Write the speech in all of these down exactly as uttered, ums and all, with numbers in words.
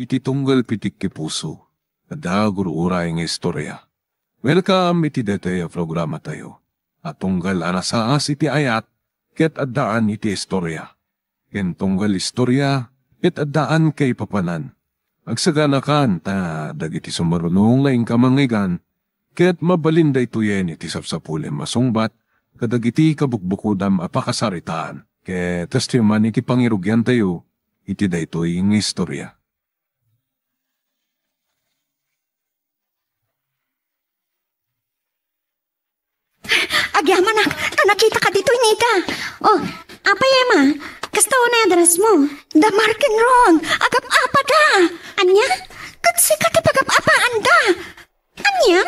iti tunggal pitikki puso, adda gur-uray nga istorya. Welcome iti daytoy a programatayo a tunggal a nasaas iti ayat ket addaan iti istorya. Ken tunggal istorya ket addaan kaipapanan. Agsaganakan ta dagiti sumarunong nga inka mangngeggan ket mabalin daytoyen iti sapsapulem a sungbat kadagiti kabukbukodam a pakasaritaan. Ket kastoy man iti pangirugiantayo iti daytoy nga istorya. Agyamanak, ta nakitaka ditoy, Nita. Oh, apay, Emma? Kasta unay a dress mo? Da Mark ken Ron, agap-apa da. Ania? Ket sika ti pagap-apaanda. Ania?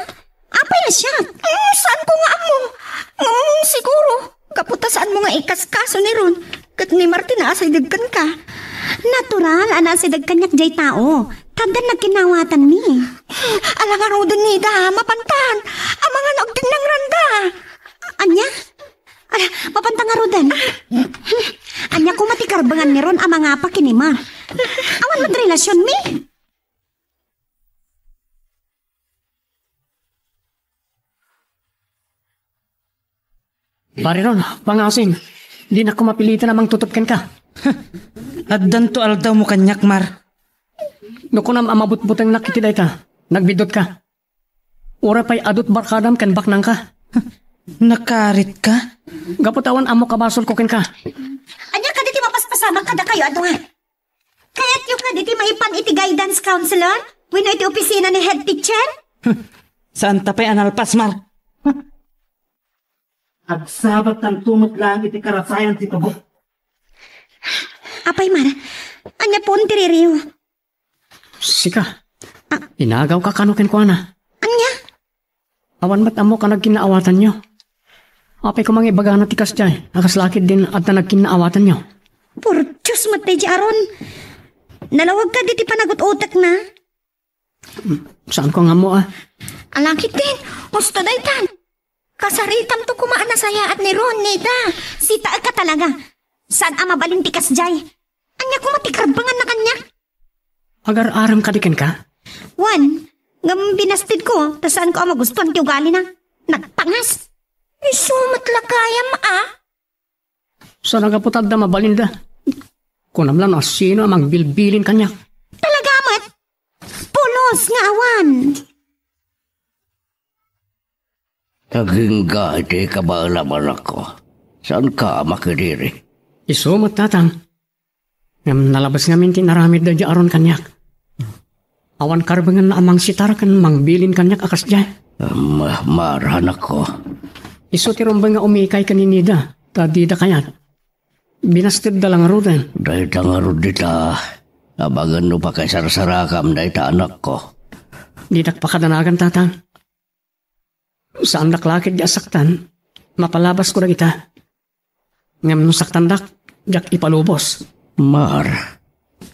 Apay a siak? Mm, saan ko nga ammo. Ngem siguro, gapu ta saan mo nga ikaskaso ni Ron ket ni Martin a asideg kenka. Natural a naasideg kaniak jay tao. Ta addan nagkinnawatanmi. Ala ngaruden, Nita, mapantan. Amangan no agtengnangranda. Ania? Ala, mapantan ngaruden. Ania koma ti karbengan ni Ron a mangapa ken ni Mar? Awan met relasionmi? Pare Ron, pangasim, dinak koma piliten a mangtutop kenka. Addanto aldawmo kaniak, Mar. No kunam a mabutbutengnak iti dayta, nagbiddutka. Uray pay adu ti barkadam ken baknangka. Nakaritka? Gapu ta awan ammok a basolko kenka. Ania kadi ti mapaspasamak kadakayo a dua? Kayatyo kadi ti maipan iti guidance counselor wenno iti opisina ni head teacher? Saanta pay a nalpas, Mar. Agsabattanto met laeng iti karasayan ti tubo. Apay, Mar, ania pon ti ririyo? Sika. Ah. Inagawka kano kenkuana. Ania? Awan met ammok a nagkinnaawatanyo. Apay koma nga ibagana ti kasdiay a kas la ketdin adda nagkinnaawatanyo? Por Dios met daydi Aaron. Nalawag kadi ti panagut-utekna? Saanko nga ammo a. Ala ketdin, husto daytan. Kasaritamto koma a nasayaat ni Ron, Nita. Sitaekka talaga. Saan a mabalin ti kasdiay. Ania koma ti karbenganna kaniak? Agar-arem kadi kenka? Wen, ngem binastedko ta saanko a magustuan ti ugalina. Nagpangas. Isu met la gayam a. Saan a gapu ta adda mabalinda? Kunam la no asino a mangbilbilin kaniak. Talaga met? Pulos nga awan. Agingga iti kabaelam, anakko. Saanka a makidiri? Isu met, Tatang. Ngem nalabes ngamin ti inaramid daydi Aaron kaniak. Awan karbenganna a mangsitar ken mangbilin kaniak a kasdiay. Am, Mar, anakko. Isu ti rumbeng nga umikay ken ni Nida, ta dida kayat. Binastedda la ngaruden. Dayta ngarud dita, amangan no pakaisarsarakam dayta, anakko. Didak pakadanagan, Tatang. Saandak la ketdi a saktan, mapalabasko dagita. Ngem no saktandak, diak ipalubos. Mar.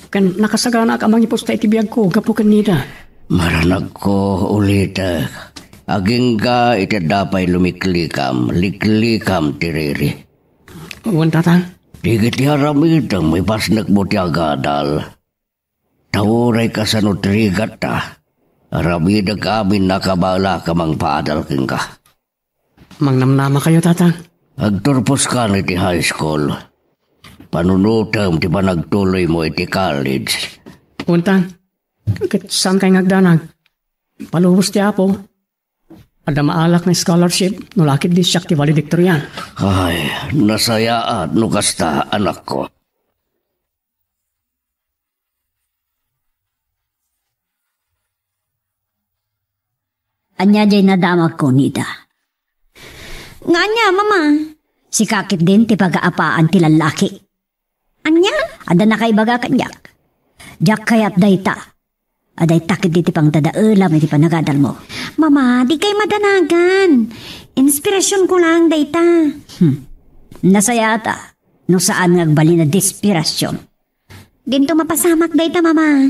Ken nakasaganaak a mangipusta iti biagko gapu ken Nida. Mar, anakko, ulitek. Agingga iti adda pay lumiklikam, liklikam ti riri. Wen, Tatang. Dagiti aramidem, ipasnekmo ti agadal. Ta uray kasano ti rigatta, aramidek amin a kabaelak a mangpaadal kenka. Mangnamnamakayo, Tatang. Agturposka iti high school. Panunotem ti panagtuloymo iti college. Kuntang, ket saankay nga agdanag. Palubos ti Apo. Adda maalak nga scholarship no la ketdi siak ti valedictorian. Ay, nasayaat no kasta, anakko. Ania jay nadamagko, Nida? Nga ania, Mama? Sika ketdin ti pagaapaan ti lallaki. Ania? Adda nakaibaga kaniak. Diak kayat dayta. Adda ita ketdi ti pangdadaelam iti panagadalmo. Mama, dikay madanagan. Inspirasionko laeng dayta. Hmm. Nasayaata. No saan nga agbalin a desperasion. Dinto mapasamak dayta, Mama.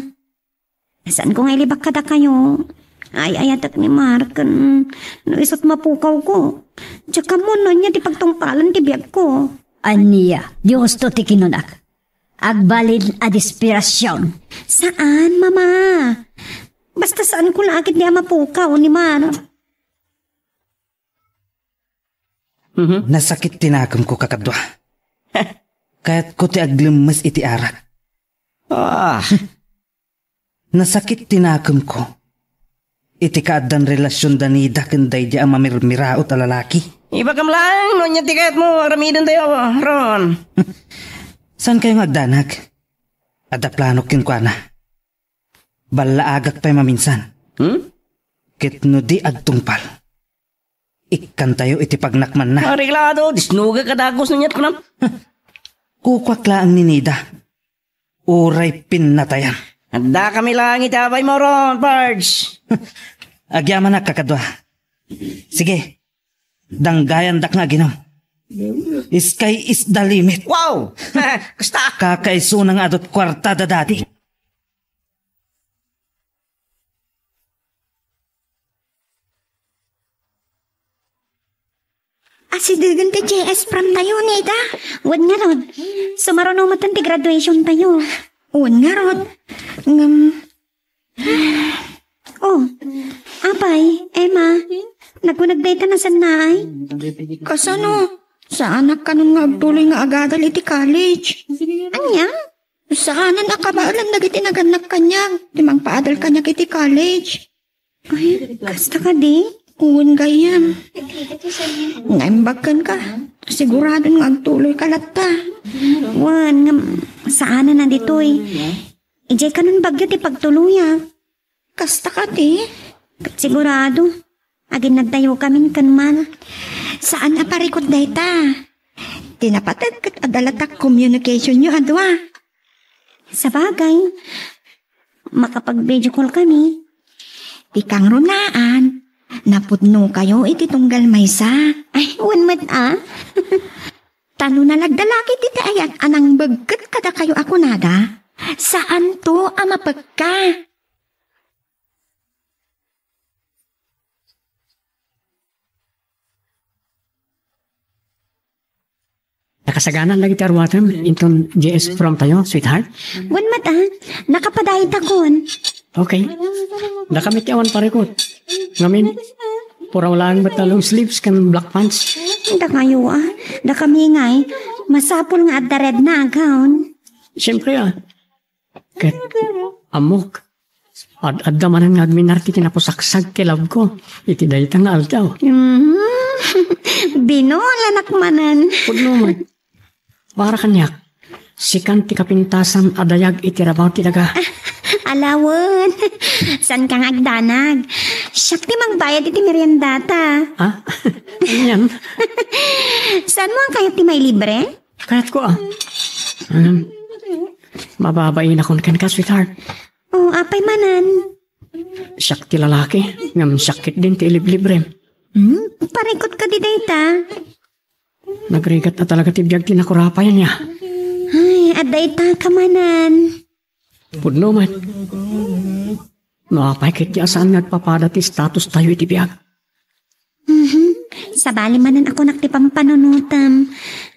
Saanko nga ilibak kadakayo. Ay-ayatek ni Mark, ken no isut' mapukawko, diak ammo no ania ti pagtungpalan ti biagko. Ania, di husto ti kinunak. Agbalin a desperasyon. Saan, Mama? Basta saanko la ketdi a mapukaw ni Mar. Mhm. Nasakit ti nakemko, kakadua. Kayatko ti aglemmes iti arak. Ah. Nasakit ti nakemko iti kaaddan relasion da Nida ken daydi a mamirmiraot a lalaki. Ibagam laeng no ania ti kayatmo aramidentayo, Ron. Saan kayo nga agdanag? Adda planok kenkuana. Ballaagak pay maminsan. Hmm? Ket no di agtungpal, ikkantayo iti pagnakmanna. Areglado, disnogak a dagus no ania ti kunam. Kukuak laeng ni Nida. Uray pinnatayan. Adda kami laeng iti apay mo ron, Pards. Agyamanak, kakadua. Sige, danggayandak nga aginom. Sky is the limit. Wow! Kasta! Kakaisuna nga adut kuarta da dadi. Asidegen ti J S prom tayo, Nida. Wen ngarud, sumaruno met ti graduation tayo. Wen ngarud, ngem, oh, apay, Emma, nagkunag dayta nasannaay? Kasano? Saanak kanon nga agtuloy nga agadal iti college. Ania? Saanen a kabaelan dagiti nagannak kaniak ti mangpaadal kaniak iti college. Ay, kasta kadi? Wen, gayyem. Naimbag kenka. Siguradon nga agtuloyka latta. Wen, ngem saanen a ditoy. Idiay kanon bagyo ti pagtuloyak. Kasta kadi? Ket sigurado, aginnadtayokamin ken Mar. Saan a parikut dayta. Ti napateg ket adda latta communicationyo a dua. Sabagay, makapag-video call kami. Ti kangrunaan, napudnokayo iti tunggal maysa. Ay, wen met a. Ta no nalagda la ketdi ti ayat a nangbegget kadakayo a kunada, saanto a mapekka. Nakasagana dagiti aruatem inton J S prom tayo, sweetheart? Wen met a, nakapadaytakon. Okay. Dakami ti awan parikut. Ngamin, puraw laeng met a long sleeves ken black pants. Dakayo a, dakami ngay, masapul nga adda red na a gown. Siyempre a. Ket, ammok, ad-adda manen nga agminar ti kinapusaksag ti love ko iti dayta nga aldaw. Mm. Binolanak manen. Pudno met. Para kaniak, sikan ti kapintasan a dayag iti rabaw ti daga. Ala wen. Saanka nga agdanag. Siak ti mangbayad iti meriendata. Ha? Anian? Saanmo a kayat ti mailibre? Kayatko a. Hmm. Mababainakon kenka, sweetheart. Oh, apay manen? Siak ti lalaki, ngem siak ketdin ti iliblibrem. Hmm? Parikut kadi dayta? Nagrigat a talaga ti biag ti nakurapay, ania? Ay, adda itaka manen. Pudno met. No apay ketdi a saan nga agpapada ti status tayo iti biag? Mhm. Sabali manen a kunak ti pampanunotem.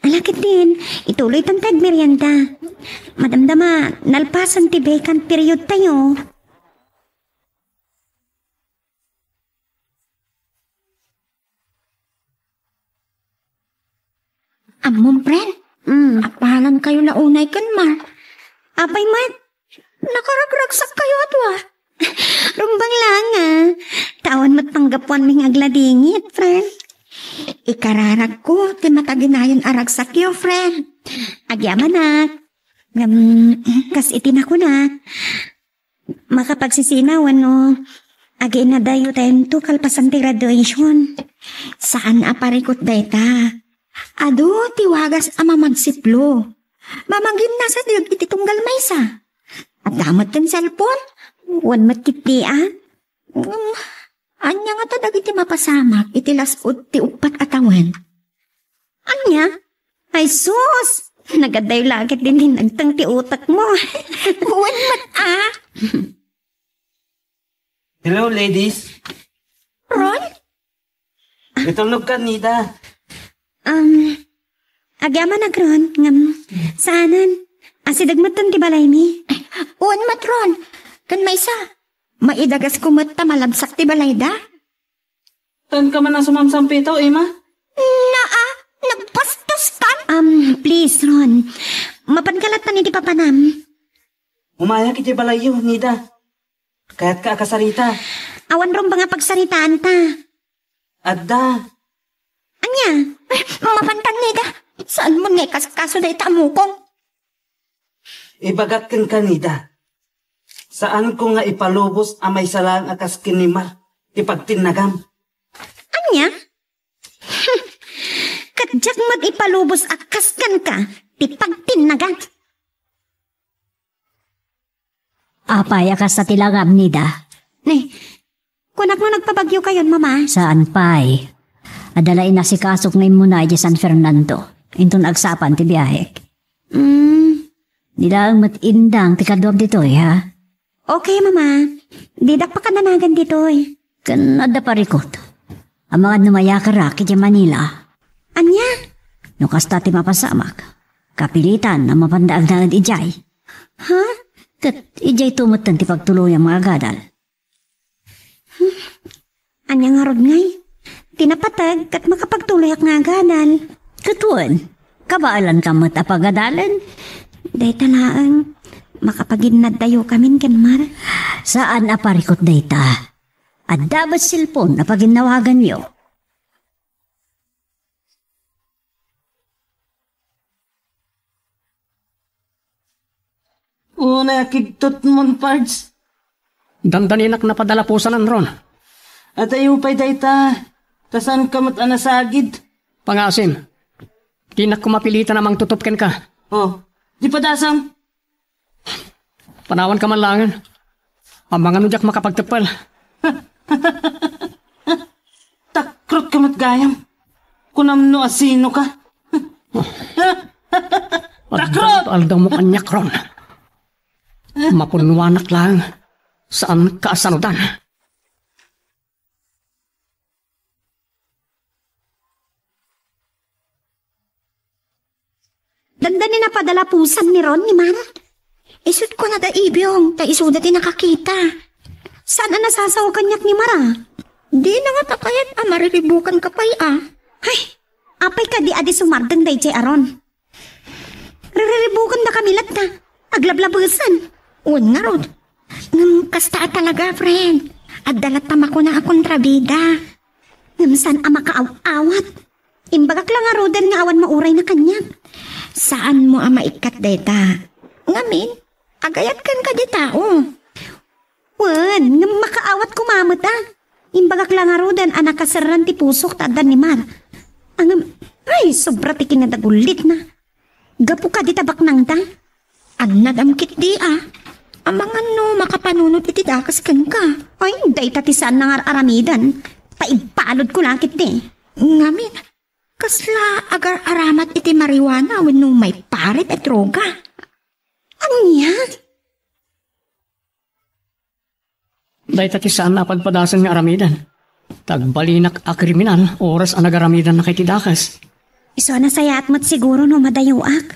Ala ketdin, ituloytan ti agmerienda. Madamdama, nalpasan ti vacant period tayo. Ammom, friend? Mm. Apalan kayo la unay ken Mar. Apay met? Nakaragragsak kayo a dua. Rumbeng laeng a. Ta awan met panggapuanmi nga agladingit, friend. Ikararagko ti mataginayon a ragsakyo, friend. Agyamanak. Ngem, kas iti nakunak, makapagsisina wenno agiinnadayo tayo kalpasan ti graduation. Saan a parikut dayta. Adu ti wagas a mamagsiplo. Mamagimnasa dayag iti tunggal maysa. Adda met ti cellphone? Wen met ketdi a. Mm, ania ngata dagiti mapasamak iti las-ud ti uppat a tawen? Ania? Ay sus! Nagadayo la ketdin ti nagteng ti utekmo. Wen met a. Hello, ladies. Ron? Itulog ka, Nida. Um, agyamanak, Ron, ngem saanen. Asideg metten ti balaymi. Wen met, Ron. Ken maysa, maidagasko met ta malabsak ti balayda. Saanka man a sumamsampitaw, Emma? Naa, nagbastos kan? Um, please, Ron. Mapanka latta iti papanam. Umayak iti balayyo, Nida. Kayatka a kasarita. Awan rumbeng a pagsaritaanta. Adda. Ania? Ay, mapantan, Nida. Saanmon nga ikaskaso dayta a mukong? Ibagak kenka, Nida. Saanko nga ipalubos a maysa laeng a kas ken ni Mar ti pagtinnagam. Ania? Ket diak met ipalubos a kas kenka ti pagtinnagam. Apay a kasta ti langam, Nida? Ni, kunak no nagpabagyokayon, Mama. Saan pay. Adda la inasikasok nga immuna idiay San Fernando. Inton agsapa ti biahek. Mm. Di laeng met indang ti kaduam ditoy, ha? Okay, Mama. Didak pakadanagan ditoy. Ken adda parikut. Amangan no mayakarak idiay Manila. Ania? No kasta ti mapasamak, kapilitan a mapanda agnaed idiay. Ha? Ket idiay to metten ti pagtuloyam nga agadal. Ania ngarud ngay? Ti napateg ket makapagtuloyak nga agadal. Ket wen, kabaelanka met a pagadalen. Dayta laeng, makapaginnaddayokamin ken Mar. Saan a parikut dayta. Adda met cellphone a paginnawaganyo. Unay a kigtotmon, Pards. Dandaninak napadalapusanan, Ron. Adayo pay dayta, ta saanka met a nasagid. Pangaasim, dinak koma pilitan a mangtutop kenka. Oh, di padasam. Panawanka man laengen. Amangan no diak makapagteppel. Takrotka met gayam. Kunam no asinoka. Takrot! Aldaw, aldawmo kaniak, Ron. Mapunnoanak laeng. Saanka a saludan. Dandani napadalapusan ni Ron ni Mar. Isut' kuna da Ibiong, ta isuda ti nakakita. Saan a nasasao kaniak ni Mar a? Dina ngata kayat a mariribukanka pay a. Hay, apay kadi a di sumardeng daydiay a Ron? Ririribukandakami latta. Aglablabesen. Wen ngarud. Ngem kasta a talaga, friend. Adda latta makuna a kontrabida. Ngem saan a makaaw-awat. Imbagak la ngaruden nga awan maurayna kaniak. Saanmo a maikkat dayta. Ngamin, agayat kenka ti tao. Wen, ngem makaawat koma met a. Imbagak la ngaruden a nakaserreng ti pusok ta adda ni Mar. Ngem, ay, sobra ti kinadagullitna. Gapu kadi ta baknangta? Annadam ketdi a. Amangan no makapanunot iti dakes kenka. Ay, dayta ti saan nga ar-aramiden. Paibaludko la ketdi. Ngamin, kasla agar-aramat iti marijuana wenno maiparit a droga? Ania? Dayta ti saan a padpadasen nga aramiden. Ta agbalinak a kriminal, oras a nagaramidannaka iti dakes. Isu a nasayaat met siguro no madayoak.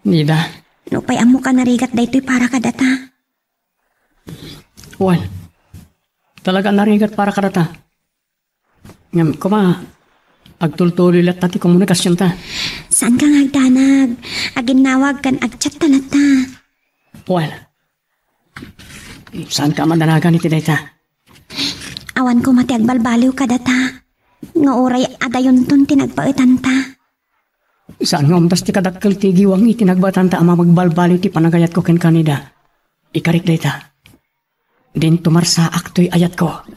Nida. Nupay ammok a narigat daytoy para kadata. Wen, talaga a narigat para kadata. Ngem koma, agtultuloy latta ti komunikasionta. Saanka nga agdanag, aginnawag ken agchatta latta. Wen, saanka a madanagan iti dayta? Awan koma ti agbalbaliw kadata, nga uray adayonton ti nagbaetanta. Saan nga umdas ti kadakkel ti igiwang iti nagbaetanta a mamagbalbaliw ti panagayatko kenka, Nida. Ikarik dayta. Dinto marsaak toy ayatko.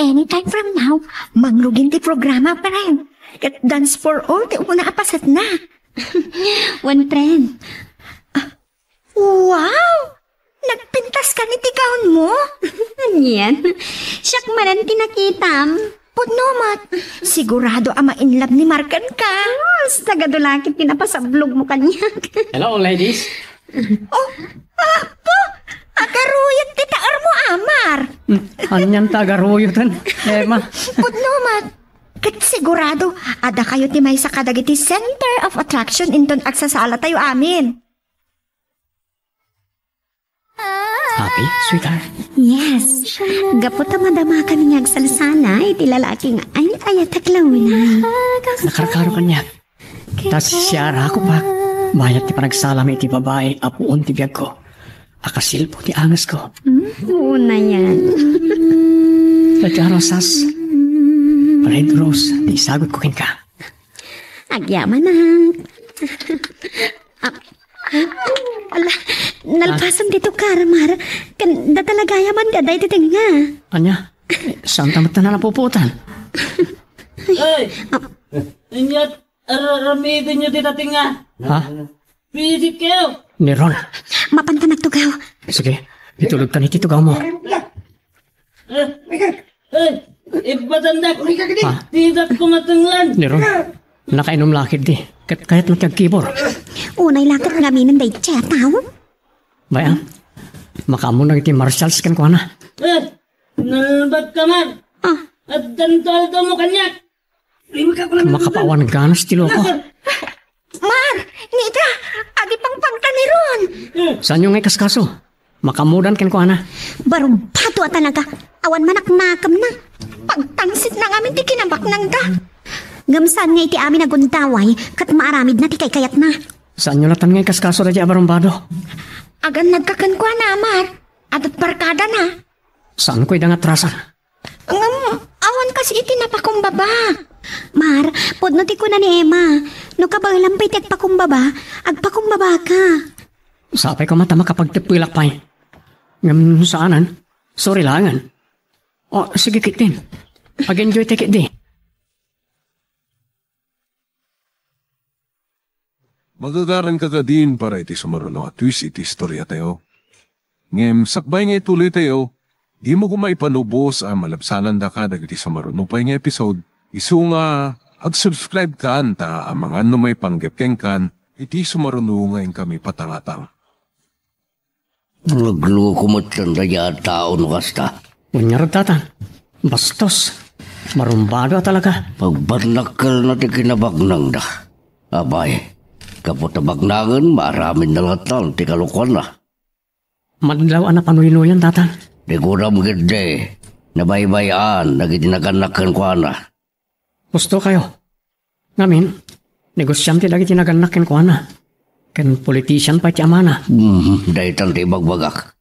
Anytime from now, mangrugin ti programa, friend. Ket Dance for All ti umuna a pasetna. Wen, friend. Ah, wow! Nagpintas ka ni ti gown mo? Anian? Siak manen ti nakitam. Pudno met. Sigurado a ma-in love ni Mar kenka. Ah, sagado la ket ti napasablog mo kaniak. Hello, ladies. Oh, apo! Agaruyot ti taer mo, Amar. Hmm, anian ta agaruyoten, Emma? Pudno met. Ket sigurado, adda kayo ti maysa kadagiti center of attraction inton agsasalatayo amin. Abi, sweetheart. Yes. Gapu ta madamakami nga agsalsana iti lalaki nga ay-ayatek la unay. Nakarkaro kaniak. Ta siarako pa. Mayat ti panagsalam iti babai a puon ti biagko. A kasilpo ti angesko. Hmm, unayan. Dadya rosas. Red rose, ti isagutko kenka. Agyamanak. Ah, ala, nalpasen ti tukar, Mar. Ken, da talaga yaman ti adda iti tengnga. Ania? Saan ta met ta napuputan? Ay! Ah. Inyat, ar-, aramidenyo ti datengnga. Ha? Pisit kayo! Ni Ron. Mapanta nagtugaw. Sige, itulod ka ni ti tugawmo. Eh, eh, ibatandak. Ha? Tidak kumatenglan. Ni Ron, nakainom lakid di. Ket kayat mo ti agkibor. Unay lakit nga aminen daytoy a tao. Bay-am, makaammo na iti Marshalls kenkuana. Eh, nalbag ka man. Ah. Addan to aldaw mo kaniak. Makapawan ganas ti loko. Mar, ngida, agipangpangta ni Ron. Saanyo nga ikaskaso? Makaammodan kenkuana. Barumbado a talaga. Awan manaknakemna. Pagtangsitna ngamin ti kinabaknangda. Ngem saan nga iti amin a gundaway, ket maaramidna ti kaykayatna. Saanyo latta nga ikaskaso daydiay a barumbado? Agannadka kenkuana, Mar. Adat barkadana. Saanko ida nga atrasan? Ngem, awan kas iti napakumbaba. Mar, pudno ti kuna ni Emma, no kabaelam pay ti agpakumbaba, agpakumbabaka. Sapay koma ta makapagteppelak pay. Ngem saanen, sorry laengen. O, sige ketdin. Ag-enjoy tayo ketdi. Magagaran ka kadin para iti sumaruno a twist iti istoriatayo. Ngem sakbay nga ituloytayo, dimo koma ipalubos a malabsanandaka dagiti sumaruno pay nga episode, isu nga ag-subscribe kan ta amangan no maipanggep kenkan iti sumaruno nga inkami patangatang. Nagloko met daydiay a tao no kasta. Wen ngarud, Tata. Bastos. Marumbado a talaga. Pagbarnakkelna ti kinabaknangda. Apay, gapu ta baknangen, maaramidna latta ti kalokoanna. Madlaw a napanuynoyan, Tata. Di kuram ketdi, nabaybay-an dagiti nagannak kenkuana. Husto kayo. Ngamin, negosiante dagiti nagannak kenkuana. Ken politician pay ti amana. Hmm, daytan ti ibagbagak.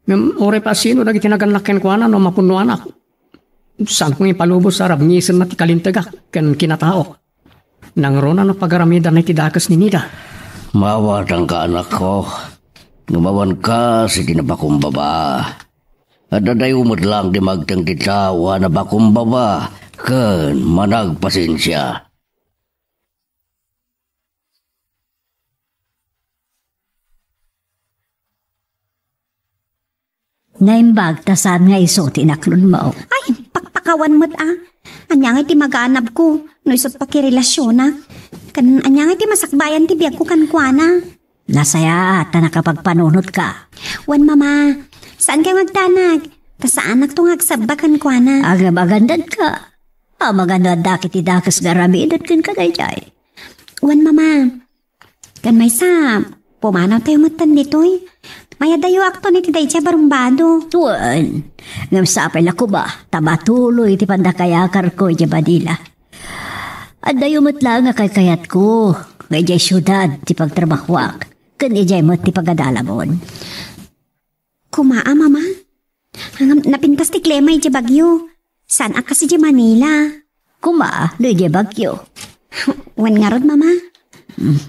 Ngem uray pay a sino dagiti nagannak kenkuana no mapunnoanak. Saanko nga ipalubos a rabngisenna ti kalintegak ken kinataok. Nangruna no pagaramidanna iti dakes ni Nida. Maawatanka, anakko. Ngem awan kas iti napakumbaba. Adda dayo met laeng ti magteng ti tao a napakumbaba ken managpasensia. Naimbag ta saan nga isu ti inaklonmo. Ay, pakpakawan met a. Ania ngay ti maganabko no isut' pakirelasionak? Ken ania ngay ti masakbayan ti biagko kenkuana? Nasayaat ta nakapagpanunotka. Wen, Mama, saan kayo nga agdanag? Ta saanakto nga agsabba kenkuana. Agam-agandadka. Amangan no adda ket ti dakes nga aramiden kenka daydiay. Wen, Mama. Ken maysa, pumanaw tayo metten ditoy. Mayadayoakton iti daydiay a barumbado. Wen, ngem sapay la koma ta matuloy ti pandakayakarko idiay Manila. Addayo met laeng a kaykayatko nga idiay siudad ti pagtrabahoak, ken idiay met ti pagadalamon. Koma a, Mama? Ngem napintas ti klima idiay Baguio. Saan a kas idiay Manila? Koma no idiay Baguio. Wen ngarud, Mama? Hmm.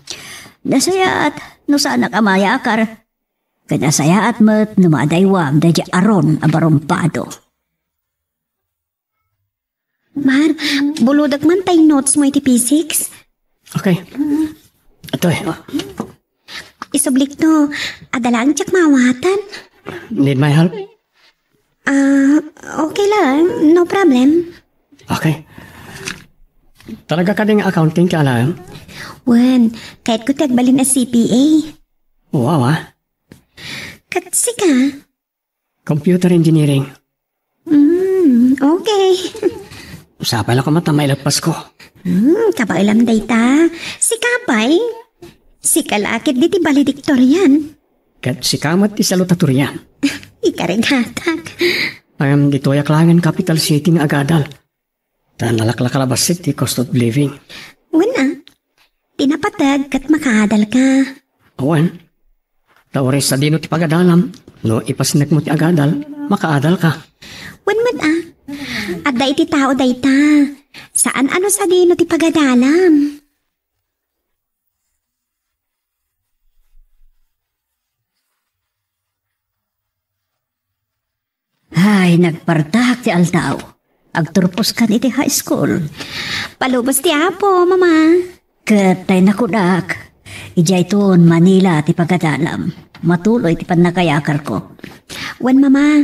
Nasayaat no saanak a mayakar. Ken nasayaat met no madaywam daydiay Aaron a barumbado. Mar, bulodek man tay notes mo iti physics. Okay. Atoy. Isublikto, adda laeng diak maawatan. Need my help? Ah, okay lang. No problem. Okay. Talaga kadi nga accounting ti alaem? Wen, kayatko ti agbalin a C P A. Wow, ah. Ket sika? Computer engineering. Hmm, okay. Sapay la koma ta maileppasko. Hmm, kabaelam dayta. Sika pay? Sika la ket di ti valedictorian. Ket sika met ti salutatorian. Ikarigatak. Ngem ditoyak laengen capital city nga agadal. Ta nalaklak a labasek ti cost of living. Wen a, ti napateg ket makaadalka. Awan. Ta uray sadino ti pagadalam, no ipasnekmo ti agadal, makaadalka. Wen met a, adda iti tao dayta. Saan a no sadino ti pagadalam. Ay, nagpartak ti aldaw. Agturposkan iti high school. Palubos ti Apo, Mama. Ket tay nakunak, idiayton Manila ti pagadalam. Matuloy ti pannakayakarko. Wen, Mama,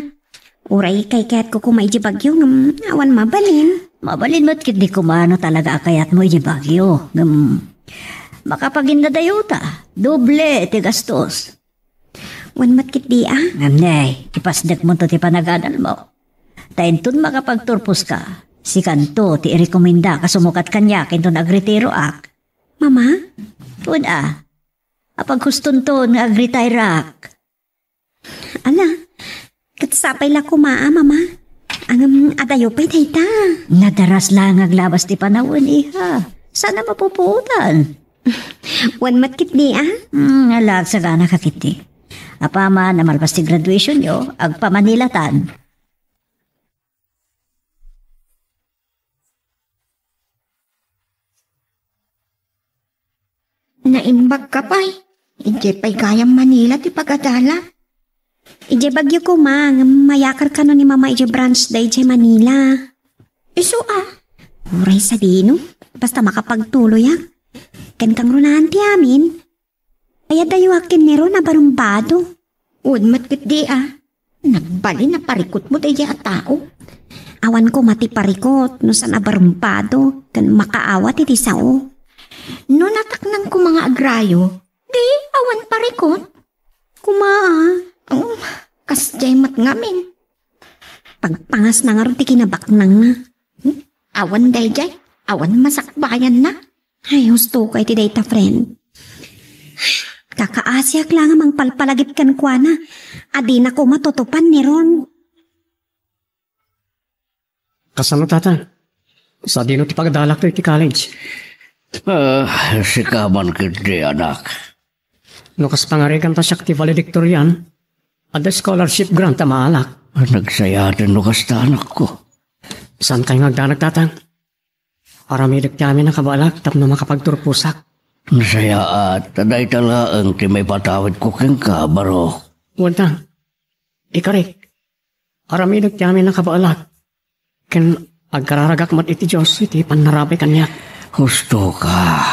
uray kaykayatko koma idiay Baguio ngem awan mabalin. Mabalin met ketdi koma no talaga a kayatmo idiay Baguio. Ngem makapaginnadayota, doble ti gastos. Wen met ketdi a? Ngem ne, ipasnekmonto ti panagadalmo. Ta inton makapagturposka, sikanto ti irekomendaka sumukat kaniak inton agretiroak. Mama? Wen a, apaghustonton nga agretiroak. Ala, ket sapay la koma a, Mama. Ngem adayo pay dayta. Nadaras la nga aglabas ti panawen, iha. Saan a mapupuotan. Wen met ketdi a? Hmm, ala, agsagana ka ketdi. Apaman a malpas ti graduationyo, agpamanilatan. Naimbagka pay. Idiay pay gayam Manila ti pagadalam. Idiay Baguio koma, ngem mayakar kano ni Mama idiay branch da idiay Manila. Isu a? Uray sadino, basta makapagtuloyak. Ken kangrunaan ti amin. Ay, adayo a ken ni Ron a barumbado. Wen met ketdi a. Nagbalin a parikutmo daydiay a tao. Awan koma ti parikut no saan a barumbado ken makaawat iti sao. No nataknang koma nga agrayo, di awan parikut. Koma a. Um, kasdiay met ngamin. Pagpangasna ngarud ti kinabaknangna. Hmm? Awan daydiay, awan masakbayanna. Ay, husto ka iti dayta, friend. Kakaasiak la nga mangpalpalagip kenkuana a dina koma tutupan ni Ron. Kasano, tata? Sadino ti pagdalakto iti college? Ah, sika man ketdi, anak. No kasta nga, regan ta siak ti valedictorian, adda scholarship grant a maalak. Nagsayaaten no kasta, anakko. Saan kay nga agdanag, tata? Aramidek ti amin a kabaelak tapno makapagturposak. Nasayaat, ta dayta laeng ti maipatawidko kenka, barok. Wen ta, ikarik, aramidek ti amin a kabaelak, ken agkararagak met iti Dios iti pannarabay kaniak. Husto ka.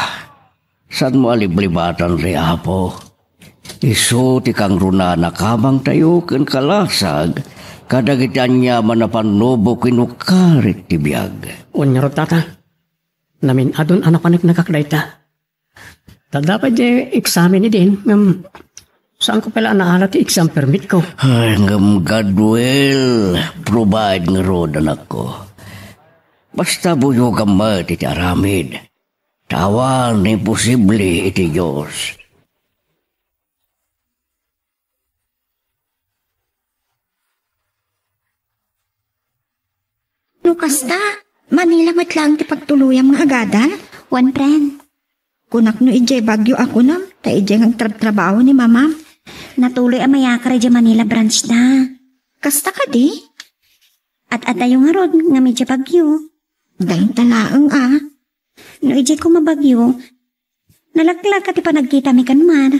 Saanmo a liblibatan ti Apo. Isu ti kangrunaan a kabangtayo ken kalasag kadagiti aniaman a pannubo ken ukkarit ti biag. Wen ngarud, tata, namin-adon a napaneknekak dayta. Adda pay di eksamen idin, ngem saanko pay la naala ti exam permitko. Ay, ngem God will provide ngarud, anakko. Basta buyogam met iti aramid. Ta awan imposible iti Dios. No kasta, Manila met laeng ti pagtuloyam nga agadal? Wen, friend. Kunak no idiay Baguio a kunam, ta idiay nga agtrabtrabaho ni mamam. Natuloy a mayakar idiay Manila branch da. Kasta kadi? Ad-adayo ngarud ngem idiay Baguio. Dayta laeng a. No idiay koma Baguio, nalaklaka ti panagkitami ken man.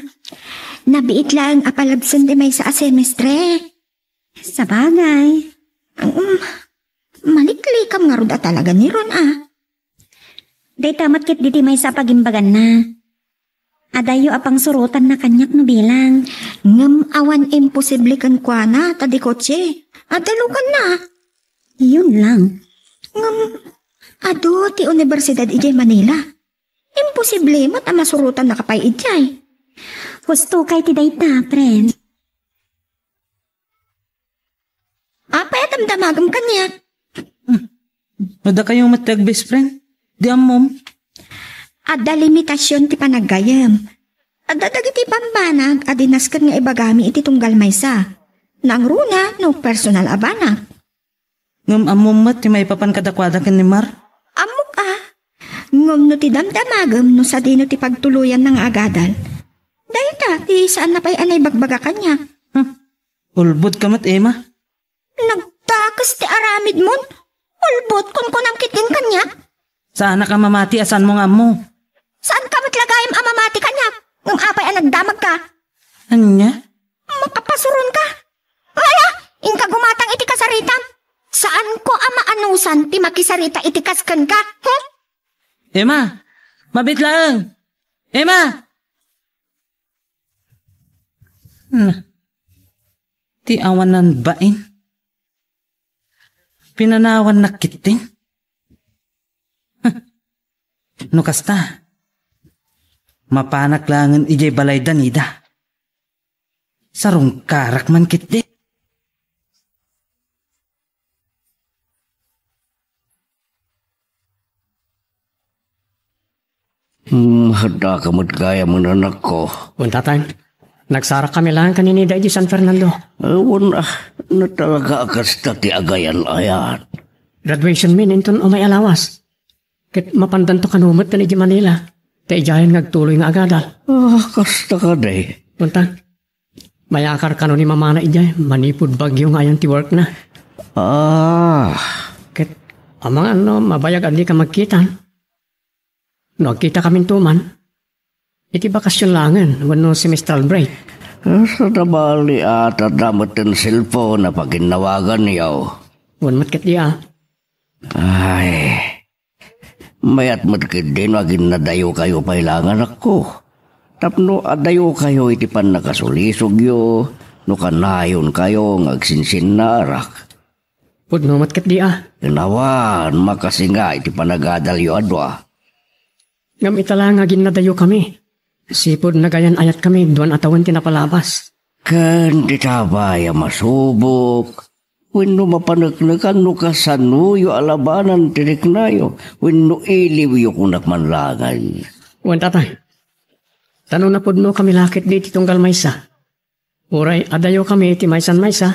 Nabiit laeng a palabsen ti maysa a semestre. Sabagay. Um, maliklikam ngarud a talaga ni Ron a. Dayta met ketdi ti maysa a pagimbaganna. Adayo a pangsurotanna kaniak no bilang. Ngem awan imposible kenkuana ta di kotse. Adda lukanna. Iyon lang. Ngem adu ti universidad idiay Manila. Imposible met a masurotannaka pay idiay. Husto kay ti dayta, friend. Apay a damdamagem kaniak? Hmm. No dakayo met ti agbest friend, di ammom. Adda limitasion ti panaggayem. Adda dagiti bambanag a di nasken nga ibagami iti tunggal maysa. Nangruna no personal a banag. Ngem ammom met ti maipapan kadakuada ken ni Mar? Ammok a. Ngem no ti damdamagem no sadino ti pagtuloyanna nga agadal, dayta ti saanna pay a naibagbaga kaniak. Hmm. Ulbodka met, Emma. Nagdakes ti aramidmon. Ulbod, kunkunam ketdin kaniak. Saanak a mamati a saanmo nga ammo. Saanka met la gayam a mamati kaniak. Ngem apay a nagdamagka? Ania? Makapasuronka. Ala, inka gumatang iti kasaritam. Saanko a maanusan ti makisarita iti kas kenka. Hmm? Emma, mabiit laeng. Emma! Hmm. Ti awanan bain. Pinanawannak ketdin. No kasta, mapanak laengen idiay balay da Nida. Sarungkarak man ketdi. Hmm, haddaka met gayam, anakko. Wen, tatang. Nagsarakkami laeng ken ni Nida idiay San Fernando. Awan, ah, natalaga a kasta ti agayan-ayat. Graduation mi inton umay a lawas. Ket mapandanto kano met ken idiay Manila. Ta idiayen nga agtuloy nga agadal. Ah, kasta kadi. Wen, tang. Mayakar kano ni mamana idiay manipud bagyo nga ayan ti workna. Ah. Ket amangan no mabayag a dika magkitan. No agkitakaminto man, iti bakasyon laengen wenno semestral break. Ah, saan a bali a adda met ti cellphone a paginnawaganyo. Wen met ketdi a. Ay, mayat met ketdi no aginnadayokayo pay laeng, anakko. Tapno adayokayo iti pannakasulisogyo no kanayonkayo nga agsinsinnarak. Pudno met ketdi a. Ken awan makasinga iti panagadalyo a dua. Ngem ita la nga aginnadayokami. Sipud nagayan-ayatkami, duan a tawen ti napalabas. Ken dita pay a masubok, wenno mapaneknekan no kasanoyo a labanan ti riknayo, wenno iliwyo kunak man laeng. Wen, tatang. Ta no napudnokami la ketdi iti tunggal maysa, uray adayokami iti maysan maysa,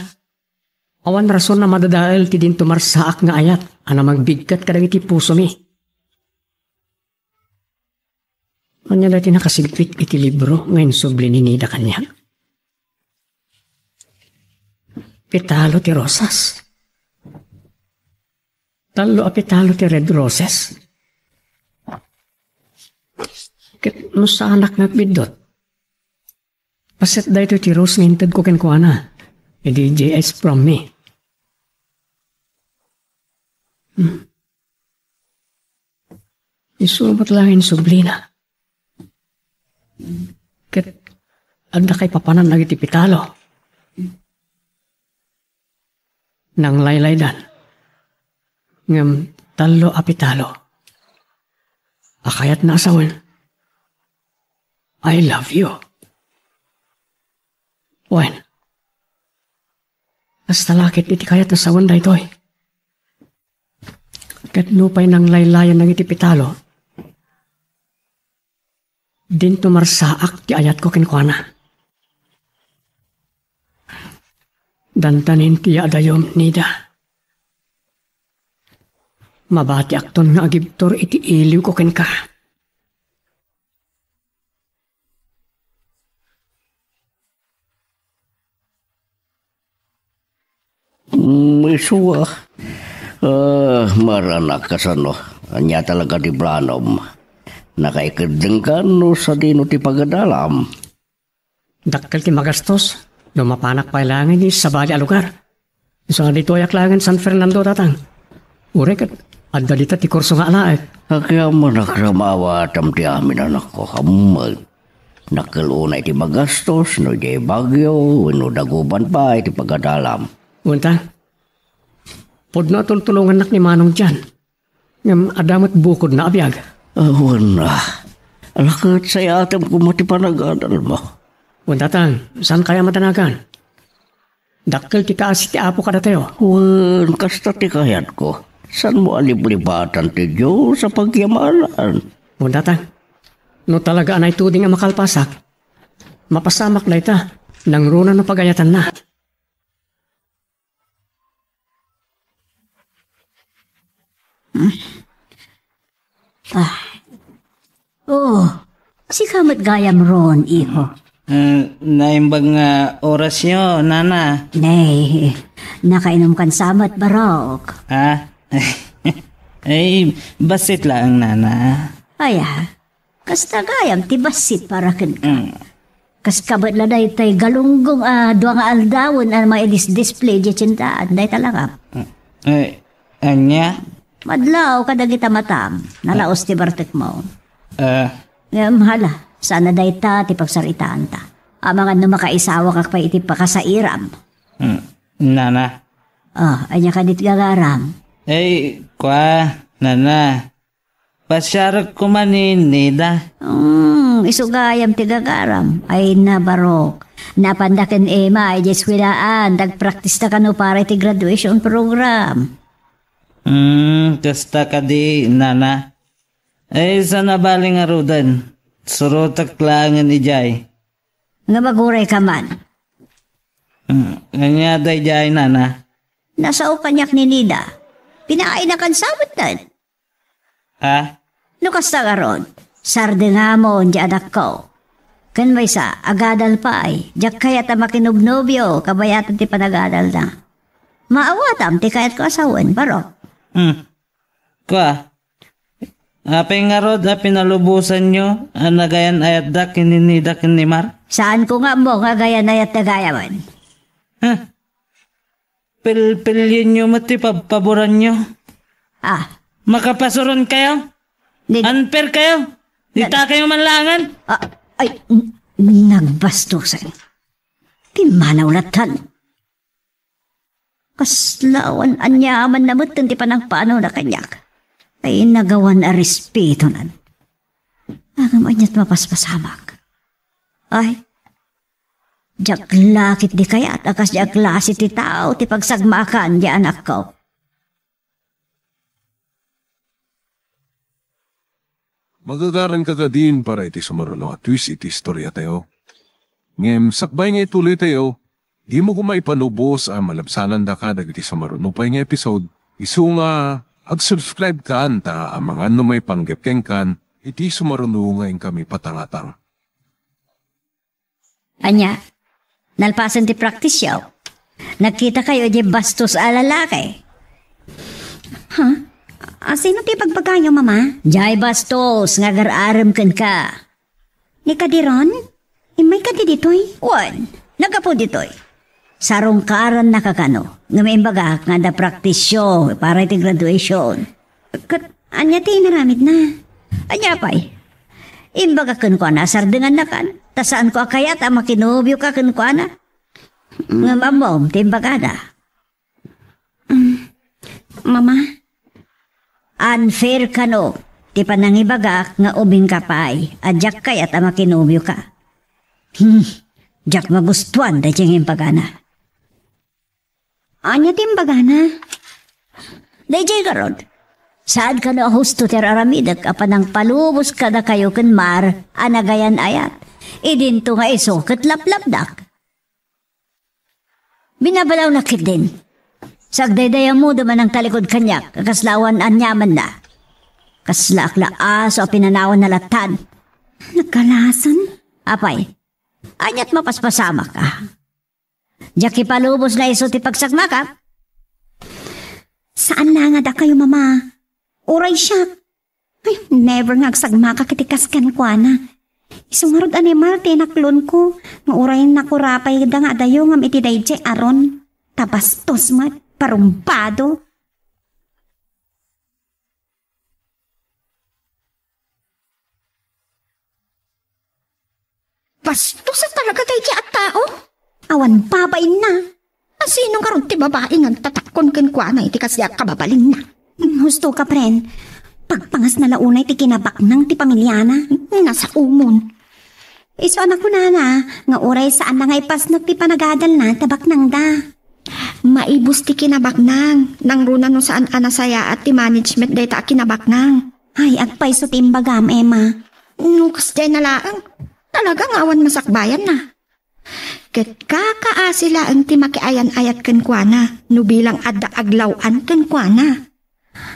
awan rason a madadael ti dinto marsaak nga ayat a namagbiggat kadagiti pusomi. Ania daytoy nakasigpit iti libro nga insubli ni Nida kaniak? Petalo ti rosas. Tallo a petalo ti red roses. Ket no saanak nga agbiddut, paset daytoy ti rose nga intedko kenkuana idi diay sprom mi. Hmm. Isu met laeng insublina. Ket adda kaipapanan dagiti petalo. Nanglaylaydan. Ngem tallo a petalo a kayatna a sawen, "I love you." Wen, kasta la ket iti kayat a sawen daytoy. Ket nupay nanglaylayan dagiti petalo, dinto marsaak ti ayatko kenkuana. Dandanin ti yaadayom, Nida. Mabatiakton nga agibtur iti iliwko kenka. Mm, isu a. Ah, maranak kasano? Ania talaga ti planom? Nakaikeddengka no sadino ti pagadalam? Dakkel ti magastos no mapanak pay laeng iti sabali a lugar. Isu nga ditoyak laeng San Fernando, tatang. Uray ket adda dita ti kurso nga alaek. Agyamanak a maawatam ti amin, anakko. Ammek. Dakkel unay ti magastos no idiay Baguio wenno dagupan pay ti pagadalam. Wen, ta, pudno a tultulongannak ni Manong John. Ngem adda met bukodna a biag. Awan a. Ala ket sayatem koma ti panagadalmo. Wen, tatang, saankayo a madanagan? Dakkel ti kaasi ti Apo kadatayo. Wen, kasta ti kayatko. Saanmo a liblibatan ti Dios a pagyamanan? Wen, tatang, no talaga a naituding a makalpasak, Mapasamak dayta. Nangruna no pagayatanna. Ah. Oh, sika met gayam Ron, iho. Eh, naimbag nga orasyo, nana. Nay, nakainom kan samet, Barok. Ha? Eh, bassit laeng, nana. Aya, kasta gayam ti bassit para kenka. Mm. Kas kabat la daytay galunggong a dua nga aldawen a maidis-display di tsintaan, dayta lakap. Eh, ania? Madlaw kadagita matam, nalaos ti bartekmo. Eh. Ngem hala, saan a dayta ti pagsaritaanta. Amangan no makaisawakak pay iti pakasairam. Hmm. Nana. Ah, ania kadi ti gagaram? Eh, kua, nana. Pasiarek koma ni Nida. Hmm, isu gayam ti gagaram. Ay na, Barok. Napanda ken Emma idiay eskuelaan, dagpraktista kano para iti graduation program. Hmm, kasta kadi, nana. Ay, saan a bali ngaruden. Surotek laengen idiay. Nga maguray ka man. Hmm, ania daydiay, nana? Nasao kaniak ni Nida. Pinaayna kan sametnan. Ha? No kasta ngarud, sardengamon di anakko. Ken maysa, agadal pay, diak kayat a makinobnobio kabayatan ti panagadalna. Maawatam ti kayatko a sawen, Barok. Hmm. Kua, apay ngarud a pinalubosanyo a nagayan-ayatda ken ni Nida ken ni Mar? Saanko nga ammo nga agayan-ayatda gayamen. Ha? Pilpilienyo met ti pabpaboranyo. Ah. Makapasuron kayo? Di- Unfair kayo? Di- Dita kayo manlangan? Ah, ay, n- nagbastusen. Ti manaw latan. Kasla awan aniamanna metten ti panangpanawna kaniak. Ay, nagawan a respetonan. Ngem aniat mapaspasamak. Ay, diak la ketdi kayat a kasdiay a klase ti tao ti pagsagmakan di anakko. Magagaran ka kadin para iti sumaruno a twist iti istoriatayo. Ngem sakbay nga ituloytayo, dimo koma ipalubos a malabsanandaka dagiti sumaruno pay nga episode, isu nga ag-subscribe kan ta amangan no maipanggep kenkan iti sumaruno nga inkami patangatang. Ania? Nalpasen ti praktisyo? Nagkitakayo idiay bastos a lalaki? Ha? A, sino ti ibagbagayo, Mama? Diay bastos nga agar-arem kenka. Ni Kadiron? Immay kadi ditoy? Wen, naggapu ditoy. Sarungkaranna kakano, ngem imbagak nga adda praktisyo para iti graduation. Ket ania ti inaramidna? Ania pay? Imbagak kenkuana a sardengannakan, ta saanko a kayat a makinobioka kenkuana. Ngem ammom ti imbagada. Mm, Mama? Unfair kano ti panangibagak nga ubingka pay a diak kayat a makinobioka. Hmm, diak magustuan daydiay nga imbagana. Ania ti imbagana? Daydiay garud, saan kano a husto ti ar-aramidek a panangpalubos kadakayo ken Mar a nagayan-ayat. Idinto nga isu ket laplapdak. Binabalawnak ketdin. Sagdaydayammodem a nangtalikod kaniak a kasla awan aniamanna. Kaslaak la aso a pinanawanna latan. Nagkalasan? Apay, aniat mapaspasamak a? Diak ipalubos nga isu ti pagsagmakak? Saan la nga dakayo, Mama. Uray siak. Ay, never nga agsagmakak iti kas kenkuana. Isu ngarud a ni Mar ti inaklonko, nga uray nakurapayda nga adayo ngem iti daydiay a Ron. Ta bastos met, parumbado. Bastos a talaga daydiay a tao. Awan babainna. A sino ngarud ti babai nga agtatakkon kenkuana iti kasdiay a kababalinna? Hmm, husto ka, pren. Pagpangasna la unay ti kinabaknang ti pamiliana. Nasaomon. Isu a nakunana nga uray saanna nga ipasnek ti panagadalna ta baknangda. Maibus ti kinabaknang. Nangruna no saan a nasayaat ti management dayta a kinabaknang. Ay, agpayso ti imbagam, Emma. No kasdiay na laeng, talaga nga awan masakbayanna. Ket kakaasi laeng ti makiayan-ayat kenkuana no bilang adda aglaw-an kenkuana.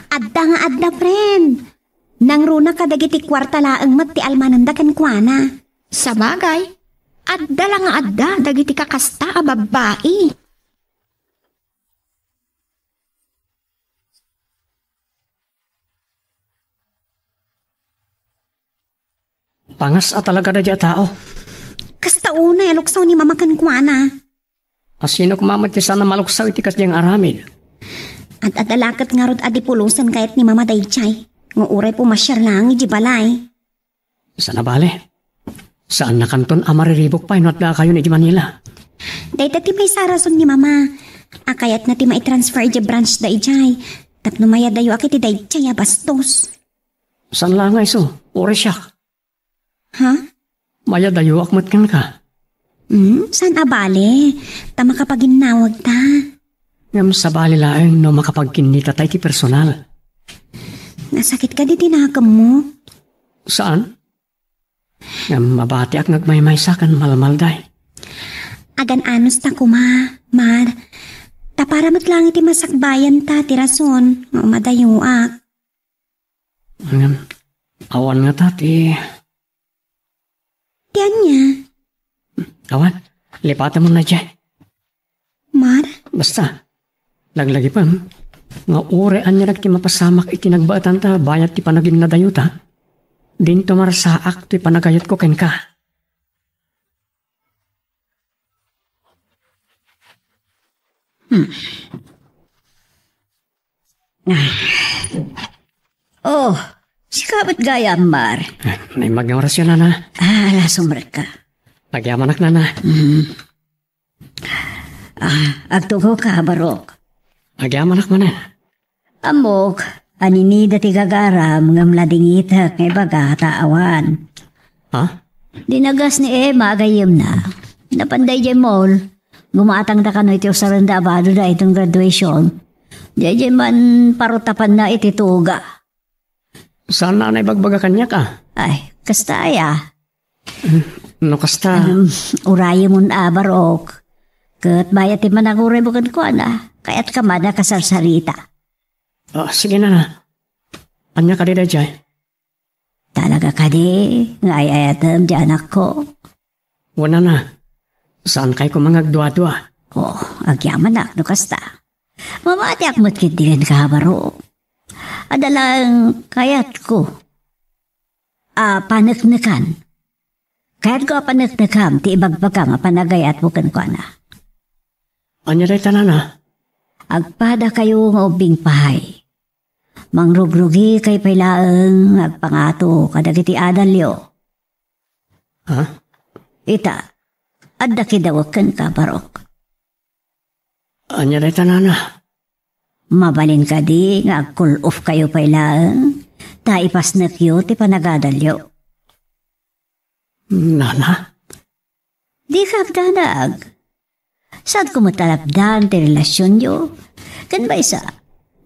Adda nga adda, friend. Nangruna kadagiti kuarta laeng met ti almananda kenkuana. Sabagay, adda la nga adda dagiti kakasta a babbai. Pangas a talaga daydiay a tao. Kasta unay a luksaw ni Mama kenkuana. Asino koma met ti saan a maluksaw iti kasdiay nga aramid? Ad-adda la ket ngarud a di pulosen kayat ni Mama daydiay. Nga uray pumasiar laeng idiay balay. Saan a bale. Saannakanton a mariribuk pay no addakayon idiay Manila. Dayta ti maysa a rason ni Mama a kayatna ti maitransfer idiay branch daydiay tapno mayadayoak iti daydiay a bastos. Saan la nga isu, uray siak. Ha? Mayadayoak met kenka. Hmm, saan a bale? Ta makapaginnawag ta. Ngem sabali laeng no makapagkinnita ta iti personal. Nasakit kadi ti nakemmo? Saan? Ngem mabatiak nga agmaymaysa ken malmalday. Agan-anos ta koma, Mar. Ta para met laeng iti masakbayan ta ti rason nga umadayoak. Ngem, awan ngata ti... Ti ania? Awan, lipatem daydiay. Mar? Basta, laglagipem nga uray ania dagiti mapasamak iti nagbaetanta bayat ti panaginnadayota, dinto marsaak toy panagayatko kenka. Hmm. Ah. Oh, sika met gayam, Mar. Naimbag nga orasyo, Nana. Ah, ala, sumrekka. Agyamanak, Nana. Hmm. Ah, agtugaw ka, Barok. Agyamanak manen. Ammok, a ni Nida ti gagaram ngem nadingitek nga ibaga ta awan. Ha? Dinagas ni Emma a gayyemna. Napan daydiay mall. Gumatangda kano iti usarenda a badoda iton graduation. Daydiay man parutapanna iti tuga. Saan a naibagbaga kaniak, a? Ay, kasta aya. No kasta. Um, urayemon a, Barok. Ket bayat ti managuray mo kenkuana, kayatka man a kasarsarita. Ah, sige, Nana. Ania kadi daydiay? Talaga kadi nga ay-ayatem ti anakko? Wen, Nana. Saankay koma nga agduadua. Oh, agyamanak no kasta. Mamatiak met ketdi kenka, Barok. Adda laeng kayatko a paneknekan. Kayatko a paneknekam ti ibagbagam a panagayatmo kenkuana. Ania dayta, Nana? Agpadakayo nga ubbing pay. Mangrugrugikay pay laeng nga agpangato kadagiti adalyo. Ha? Ita, adda kidawek kenka, Barok. Ania dayta, Nana? Mabalin kadi nga agkul-ofkayo pay laeng ta ipasnekyo ti panagadalyo? Nana? Dika agdanag. Saanko met a lapdan ti relasionyo. Ken maysa,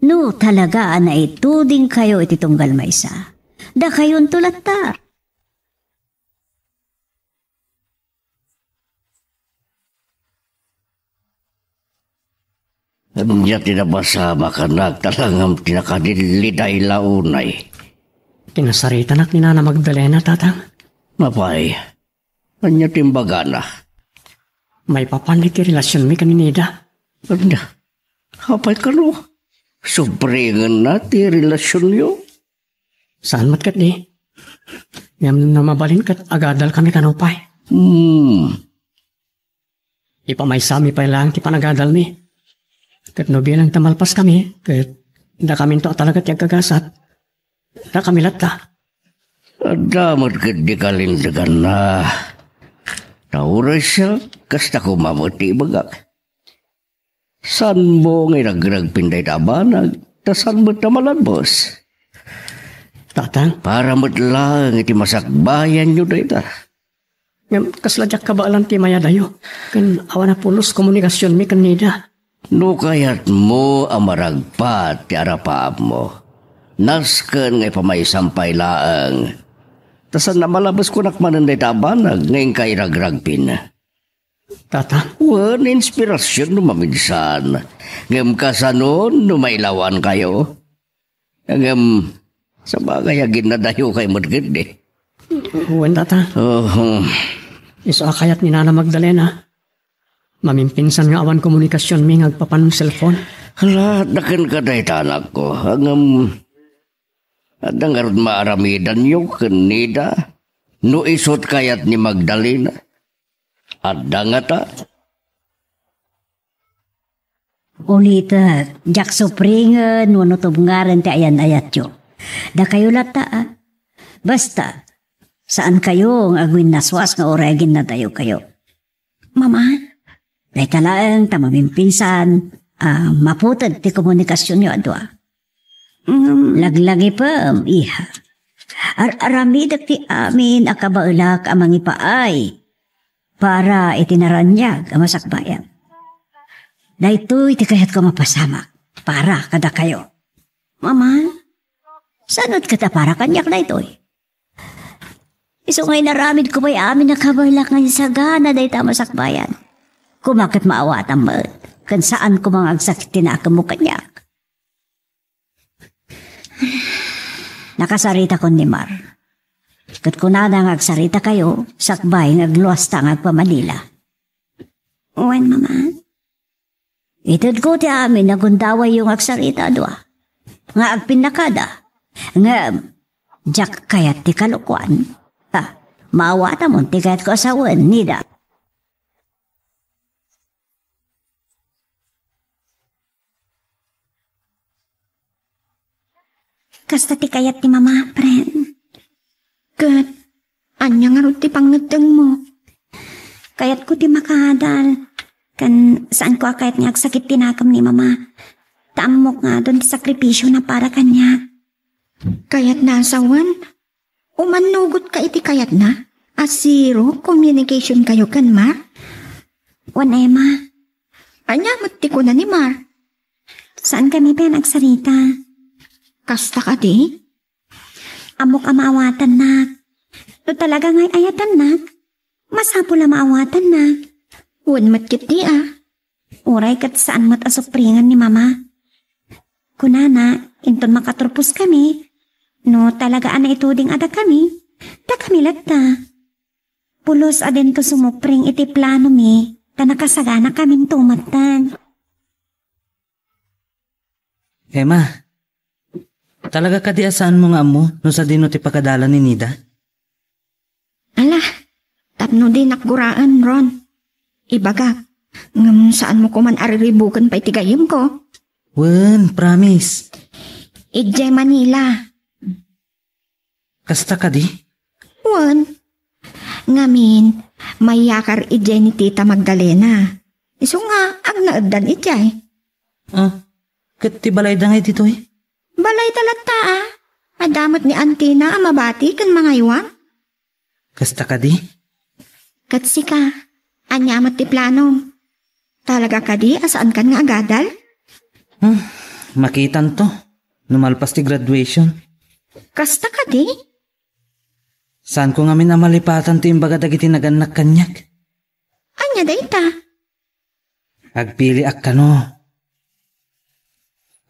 no talaga a naitudingkayo iti tunggal maysa, dakayonto latta. Ania ti napasamak a nagtalangam ti nakadilliday la unay? Kinasaritanak ni Nana Magdalena, Tatang. Apay, ania ti imbagana? Maipapan iti relasionmi ken ni Nida. Ania? Apay kano? Subrengenna ti relasionyo? Saan met ketdi. Ngem no mabalin ket agadalkami kano pay. Hmm. Ipamaysami pay laeng ti panagadalmi. Ket no bilang ta malpaskami, ket dakaminto a talaga ti agkagasat, dakami latta. Adda met ketdi kalinteganna. Ta uray siak, kasta koma met ti ibagak. Saanmo nga iragregpin dayta a banag, ta saan met a malabes? Tatang? Para met laeng iti masakbayanyo dayta. Ngem kasla diak kabaelan ti mayadayo, ken awan a pulos komunikasionmi ken Nida. No kayatmo a maragpat ti arapaapmo, nasken nga ipamaysam pay laeng. Ta saan a malabes kunak manen dayta a banag nga inka iragragpin. Tata? Wen, inspirasyon no maminsan. Ngem kasano no mailawankayo? Ngem, sabagay, aginnadayokayo met ketdi. Wen, Tata. Oho. Isu a kayat ni Nana Magdalena, mamimpinsan nga awan komunikasionmi nga agpapan cellphone. Hala, adda kenka dayta, anakko. Ngem, adda ngarud maaramidanyo ken Nida no isut kayat ni Magdalena? Adda ngata? Ulitek, diak supringen wenno tubngarem ti ayan-ayatyo. Dakayo latta, a. Basta, saankayo nga agwinnaswas nga uray aginnadayokayo. Mama, dayta laeng ta mamimpinsan a maputed ti komunikasionyo a dua. Mm. Laglagipem, iha. Ar-aramidek ti amin a kabaelak a mangipaay para iti naraniag a masakbayan. Daytoy ti kayatko a mapasamak para kadakayo. Mama, saan met ket a para kaniak daytoy? Isu nga inaramidko pay amin a kabaelak nga insagana dayta a masakbayan. Koma ket maawatam met, ken saan koma nga agsakit ti nakemmo kaniak. Nakasaritakon ni Mar. Ket kunana nga agsaritakayo, sakbay nga agluasta nga agpamanila. Wen, Mama. Itedko ti amin a gundawayyo nga agsarita a dua. Nga agpinnakada. Ngem, diak kayat ti kalokuan. Ah, maawatamon ti kayatko a sawen, Nida. Kasta ti kayat ti Mama, friend. Ket, ania ngarud ti pangngeddengmo? Kayatko ti makaadal. Ken saanko a kayat nga agsakit ti nakem ni Mama. Ta ammok nga adun ti sakripisiona para kaniak. Kayatna a sawen? Umannugotka iti kayatna a zero communication kayo ken Mar? Wen, Emma. Ania met ti kuna ni Mar? Saan kami pay agsarita. Kasta kadi? Ammok a maawatannak. No talaga nga ay-ayatannak, masapul a maawatannak. Wen met ketdi a. Uray ket saan met a supringen ni Mama. Kunana, inton makaturpos kami, no talaga a naituding a dakami, dakami latta. Pulos a dinto sumupring iti planomi, ta nakasagana kaminto metten. Emma, talaga kadi a saanmo nga ammo no sadino ti pakadalan ni Nida? Ala, tapno dinak guraen, Ron. Ibagak, ngem saanmo koman a riribuken pay ti gayyemko? Wen, promise. Idiay Manila. Kasta kadi? Wen. Ngamin, mayakar idiay ni Tita Magdalena. Isu nga, agnaeddan idiay. Ah, ket ti balayda ngay ditoy? Balayda latta, a. Adda met ni Antina a mabati ken mangaywan. Kasta kadi? Ket sika, ania met ti planom? Talaga kadi a saankan nga agadal? Hmm, makitanto no malpas ti graduation. Kasta kadi? Saanko ngamin a malipatan ti imbaga dagiti nagannak kaniak. Ania dayta? Agpiliak kano.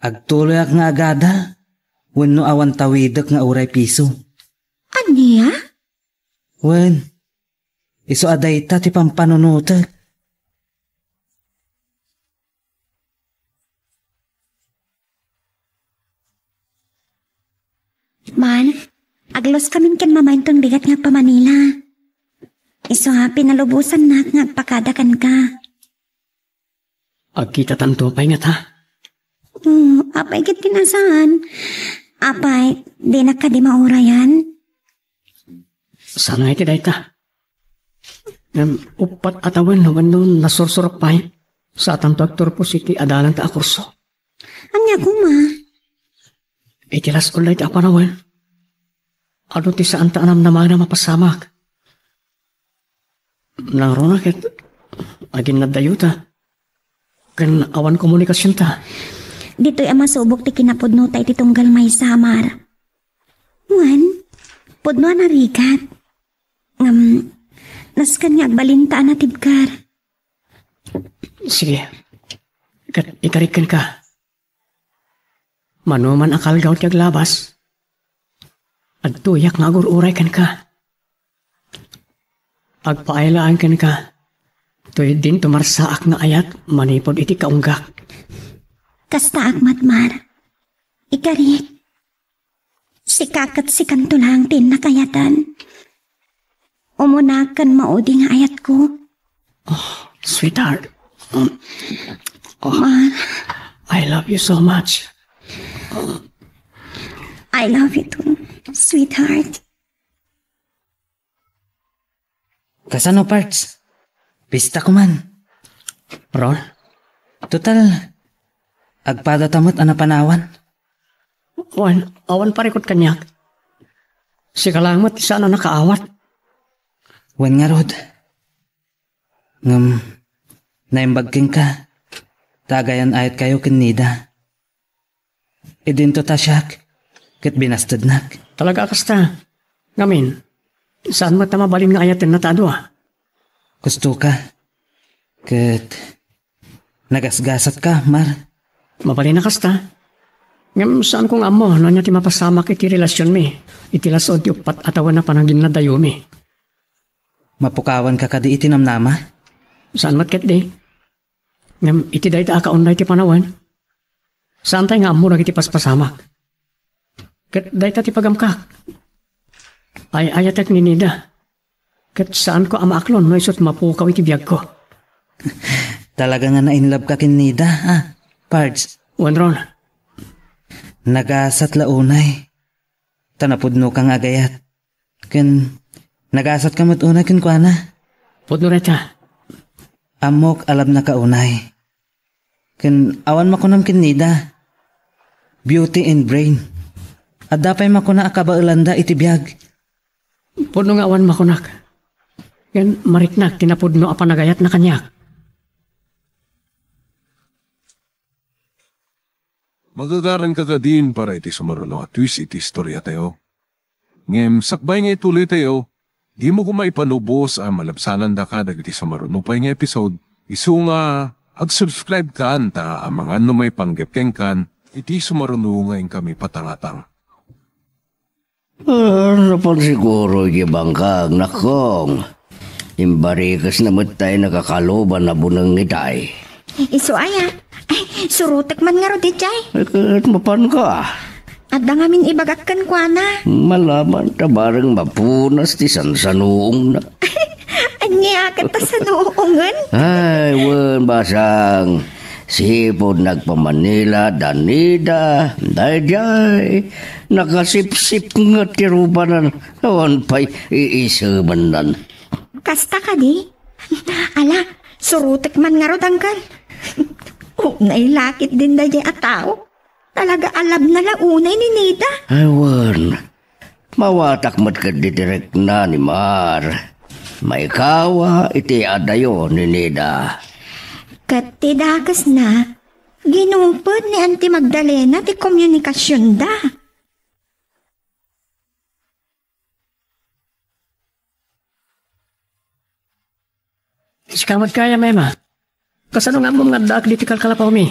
Agtuloyak nga agadal wenno awan tawidek nga uray piso. Ania? Wen, isu a dayta ti pampanunotek. Man, agluaskamin ken Mama inton bigat nga agpamanila. Isu a pinalubosannak nga agpakada kenka. Agkitatanto pay ngata? Hmm, apay ket ti nasaan? Apay, dinak kadi maurayan? Saan nga iti dayta? Ngem uppat a tawen wenno nasursurak pay, saatanto agturpos iti adalanta a kurso. Ania koma? Iti las-on dayta a panawen, adu ti saanta a namnamaen a mapasamak. Nangruna ket aginnaddayota ken awan komunikasionta. Ditoy a masubok ti kinapudnota iti tunggal maysa, Mar. Wen, Pudno a narigat. Ngem, nasken nga agbalinta a natibker. Sige. Kat-, ikarik kenka. Mano man a kalgaw ti aglabas, adtoyak nga agur-uray kenka. Agpaay laeng kenka, toy dinto marsaak nga ayat manipud iti kaunggak. Kastaak met, Mar. Ikarik, sika ket sikanto laeng ti innak ayatan. Umuna ken maudi nga ayatko. Oh, sweetheart. Um, oh, Mar. I love you so much. I love you too, sweetheart. Kasano, Pards? Pista ko man. Ron? Total, agpadata met a napanawan. Wen, awan parikut kaniak. Sika laeng met ti saan a nakaawat. Wen ngarud. Ngem, naimbag kenka, ta agayan-ayatkayo ken Nida. Idinto ta siak, ket binastednak. Talaga a kasta. Ngamin, saan met a mabalin nga ayatenna ta adua? Kustoka, ket nagasgasatka, Mar. Mabalin a kasta. Ngem saanko nga ammo no ania ti mapasamak iti relasionmi iti las-ud ti uppat a tawen a panaginnadayomi. Mapukawanka kadi iti namnama? Saan met ketdi. Ngem iti dayta a kauna iti panawen, saantay nga ammo dagiti paspasamak. Ket dayta ti pagamkak. Ay-ayatek ni Nida. Ket saanko a maaklon no isut' mapukaw iti biagko. Talaga nga na-inlove ka ken Nida, a, Pards? Wen, Ron. Nagasat la unay. Ta napudnoka nga agayat. Ken nagasatka met unay kenkuana. Pudno dayta. Ammok a love-naka unay. Ken awan makunam ken Nida. Beauty and brain. Adda pay makuna a kabaelanda iti biag. Pudno nga awan makunak. Ken mariknak ti napudno a panagayatna kaniak. Magagaranka kadin para iti sumaruno a twist iti istoriatayo. Ngem sakbay nga ituloytayo, dimo koma ipanubos a malabsanandaka dagiti sumaruno pay nga episode, isu nga agsubscribe kan ta amangan no maipanggep kenkan iti sumaruno nga inkami patangatang. Ah, napan siguro iti bangkag, nakong. Imbarikesna met tay nakakaluban a buneng itay. Isu aya? Ay, surotek man ngarud idiay. Ay, ket mapanka. Adda ngamin ibagak kenkuana. Malaman ta bareng mapunas ti sansanuongna. Ania ket ta sanuongen? Ay, wen, basang. Sipud nagpa-Manila da Nida, daydiay, nakasipsipnget ti rupanan, awan pay iisemennan. Kasta kadi? Ala, surotek man ngarud, angkel. Unay lakit din daydiay a tao. Talaga a love-na la unay ni Nida. Ay, wen. Mawatak met ketdi ti rikna ni Mar. Maikawa iti adayo ni Nida. Ket ti dakesna, ginupod ni Auntie Magdalena ti komunikasionda. Sika met gayam, Emma. Kasano nga ammom nga addaak ditoy kalkalapawmi?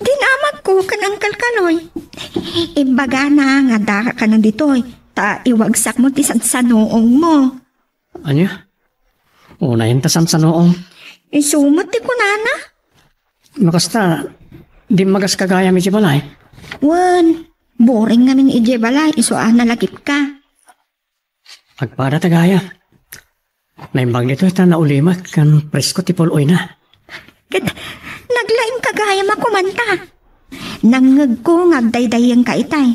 Dinamagko ken Uncle Kaloy. Imbagana nga addaka kano ditoy, ta iwagsakmo ti sansanuongmo. Ania? Unayen ta sansanuong. Isu met ti kunana. No kasta, dimmagas ka gayam idiay balay? Wen, boring ngamin idiay balay, isu a nalagipka. Agpada ta gayam. Naimbag ditoy ta naulimek ken presko ti pul-oyna. Ket naglaingka gayam a kumanta. Nangngegko nga agdaydayenka itay.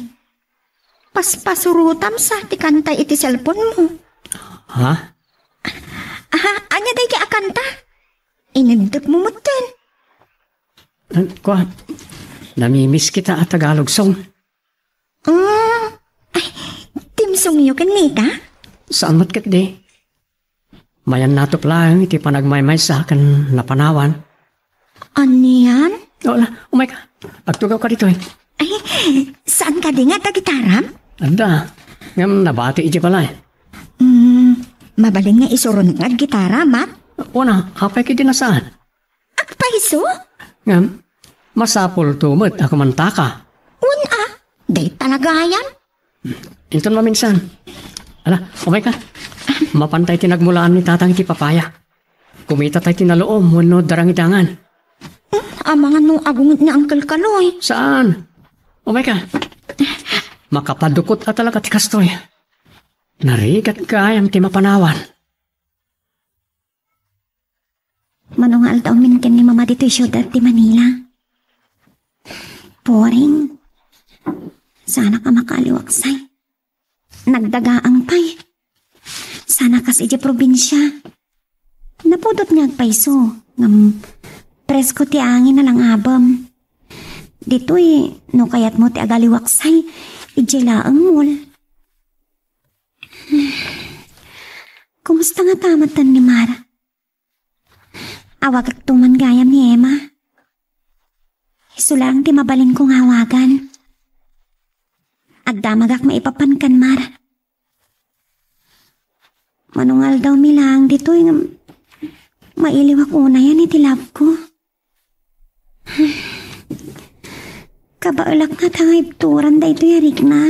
Paspasurotam sa ti kanta iti cellphone-mo. Ha? Ah, ania daydi a kanta? Ineddepmo metten. Kua, nami-miss kita a Tagalog song. Ah, ay, theme song-yo ken Nida? Saan met ketdi? Mayan natop laeng iti panagmaymaysa ken napanawan. Anian? O, la, umayka. Agtugawka ditoy. Ay, saan kadi nga adda gitaram? Adda. Ngem nabati idiay balay. Hmm, mabalin nga isuronak nga aggitara, Mat? Wen a, apay ketdi a saan? Agpayso? Ngem, masapulto met a kumantaka. Wen a, dayta la gayam. Inton maminsan. Ala, umayka. Mapantay ti nagmulaan ni Tatang iti papaya. Kumitatayo ti naloom wenno darangidangan. Hmm, amangan no agunget ni Uncle Kaloy. Saan? Umayka. Makapadukot a talaga ti kastoy. Narigat gayam ti mapanawan. Mano nga aldaw min ken ni Mama ditoy siudad ti Manila. Boring. Saanak a makaaliwaksay. Nagdagaang pay. Saan a kas idiay probinsia. Napudot nga agpayso, ngem presko ti angin a lang-abem. Ditoy, no kayatmo ti agaliwaksay, idiay laeng mall. Kumusta ngata metten ni Mar? Awagakto man gayam ni Emma. Isu laeng ti mabalinko nga awagan. Agdamagak maipapan kan Mar. Mano nga aldaw mi laeng ditoy ngem mailiwak unayen iti love ko. Kabaelak ngata nga ibturan daytoy a rikna.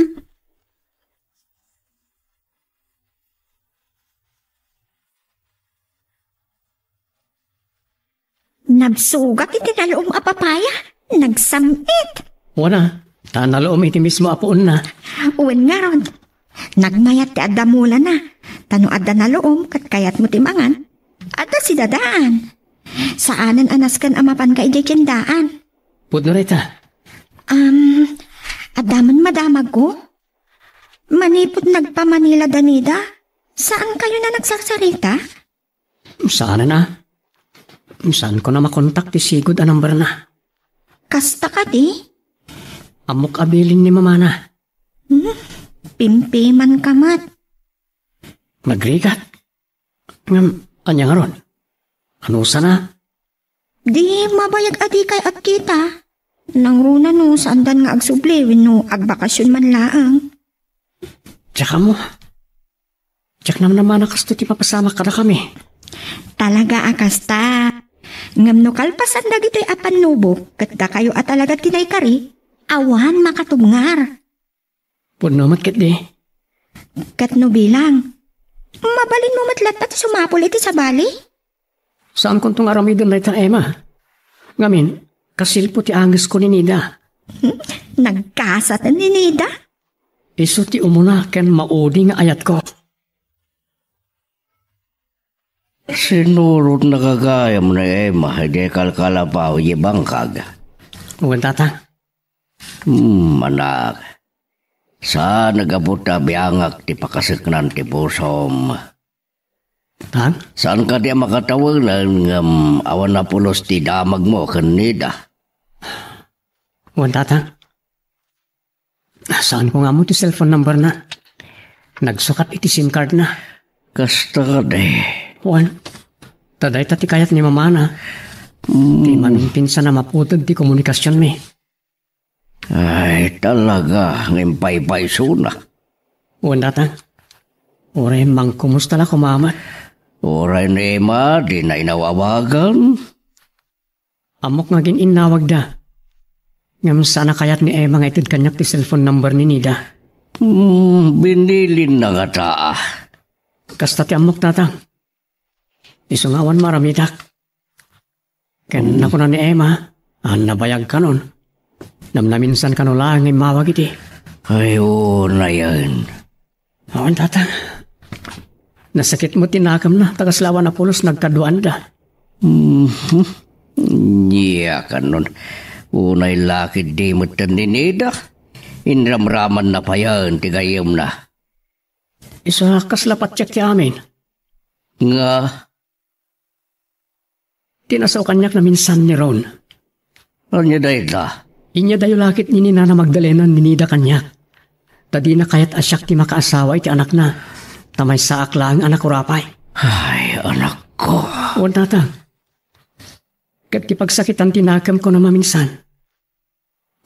Nabsugat iti naloom a papaya. Nagsam-it. Wen a, ta naloom iti mismo a puonna. Wen ngarud, nagmayat ti adda mulana. Ta no adda naloom ket kayatmo ti mangan, adda sidadaan. Saanen a nasken a mapanka idiay tiendaan. Pudno dayta. Am, adda man madamagko? Manipud nagpa-Manila da Nida, saankayon a nagsarsarita? Saanen a. Saanko a makontak ti sigud a numberna. Kasta kadi? Ammok a bilin ni mamana. Hmm? Pimpimanka met. Nagrigat. Ngem, ania ngarud? Anusana? Di mabayag a dikay agkita. Nangruna no saandan nga agsubli wenno agbakasyon man laeng. Diak ammo. Diak namnama a kastoy ti mapasamak kadakami. Talaga a kasta. Ngem no kalpasan dagitoy a pannubok ket dakayo a talaga ti naikari, awan makatubngar. Pudno met ketdi. Ket no bilang, mabalinmo met latta ti sumapul iti sabali? Saankonto nga aramiden dayta, Emma. Ngamin, kasilpo ti angesko ni Nida. Nagkasat ni Nida? Isu ti umuna ken maudi nga ayatko. Sinurotna gagayam ni Emma idiay kalkalapaw idiay bangkag. Wen, Tatang. Hmm, anak. Saan a gapu ta biangak ti pakaseknan ti pusom. Tang? Saan kadi a makatawengen ngem awan a pulos ti damagmo ken Nida? Wen, Tatang. Saanko nga ammo ti cellphone number na. Nagsukat iti SIM card na. Kasta kadi. Wen, ta dayta ti kayat ni mamana. Hmm. Ti maminsan a maputod ti komunikasionmi. Ay, talaga, ngem paypaysona. Wen, Tatang. Uray mangkumusta la koma met. Uray ni Emma, dina inaw-awagan. Ammok nga agin-innawagda. Ngem saan a kayat ni Emma nga ited kaniak ti cellphone number ni Nida. Hmm, binilinna ngata. Kasta ti ammok, Tatang. Isu nga awan maaramidak. Ken nakuna ni Emma, a nabayag kanon. Namnaminsan kano laeng nga immawag iti. Ay, unayen. Awan, Tatang. Nasakit met ti nakemna, ta kasla awan a pulos nagkaduanda. Mhm. Nia kanon. Unay la ketdi metten ni Nida. Inramramanna payen ti gayyemna. Isu a kasla patiek ti amin. Nga? Ti nasao kaniak naminsan ni Ron. Ania dayta? Inyadayo la ket ni Nana Magdalena ni Nida kaniak. Ta dina kayat a siak ti makaasawa iti anakna. Ta maysaak laeng a nakurapay. Ay, anakko. Wen, Tatang. Ket ti pagsakitan ti nakemko a maminsan.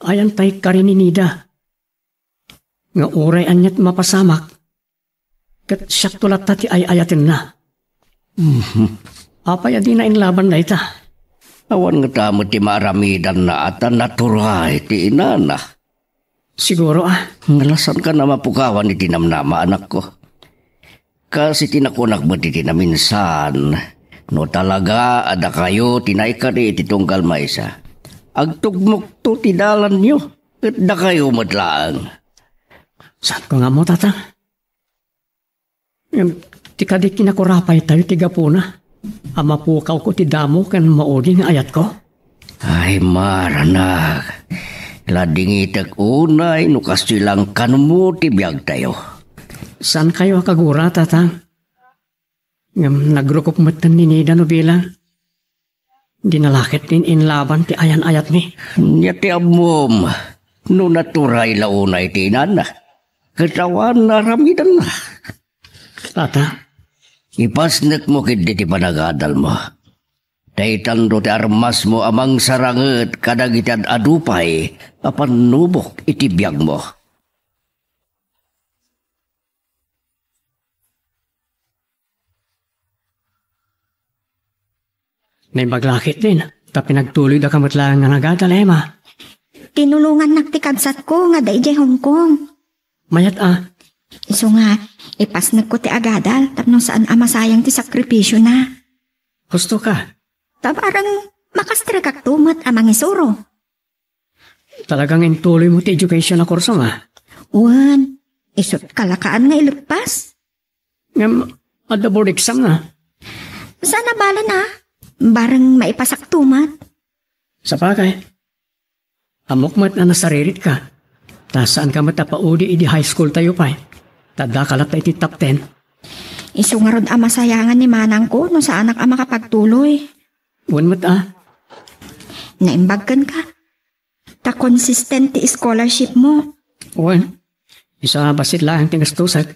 Ayan tay kari ni Nida. Nga uray aniat mapasamak, Ket siakto latta ti ay-ayatenna. Mhm. Apay a dina inlaban dayta? Awan ngata met ti maaramidanna a ta natural ti inana. Siguro, ah. Nga saan ka na mapukawan iti namnama, anakko. Kas iti nakunak met iti naminsan, no talaga a dakayo ti naikari iti tunggal maysa, agtugmokto ti dalanyo, ket dakayo met laeng. Saanko nga ammo, Tata? Ngem ti kadi kinakurapaytayo ti gapuna a mapukawko ti damo ken maudi nga ayatko. Ay, Mar, anak, ladingitek unay no kastoy la a kanmo ti biagtayo. Saankayo a kagura, Tata? Ngem nagrukop metten ni Nida no bilang. Dina la ket in-inlaban ti ayan-ayatmi. Ania ti ammom no naturay la unay ti inana? Ket awan naaramidanna. Tata. Ipasnekmo ketdi ti panagadalmo. Ta itanto ti armasmo a mangsaranget kadagiti ad-adu pay a pannubok iti biagmo. Naimbag la ketdin, ta pinagtuloydaka met laeng nga nagadal, Emma. Tinulongannak ti kabsatko nga adda idiay Hong Kong. Mayat a. Isu nga, ipasnekko ti agadal tapno saan a masayang ti sakripisiona. Husto ka. Ta bareng, makastrekakto met a mangisuro. Talagang intuloymo ti education a kurso nga? Wen, isut' kalakaan nga ileppas. Ngem, adda board exam na. Saan a bale na? Bareng maipasakto met. Sapagay, ammok met a nasaririt ka. Ta saan ka met a paudi idi high school tayo pay. Ta adda ka latta iti top ten. Isu ngarud a masayangan ni manangko no saanak a makapagtuloy. Wen met a. Naimbag kenka. Ta consistent ti scholarship mo. Wen, isu a bassit laeng ti gastosek.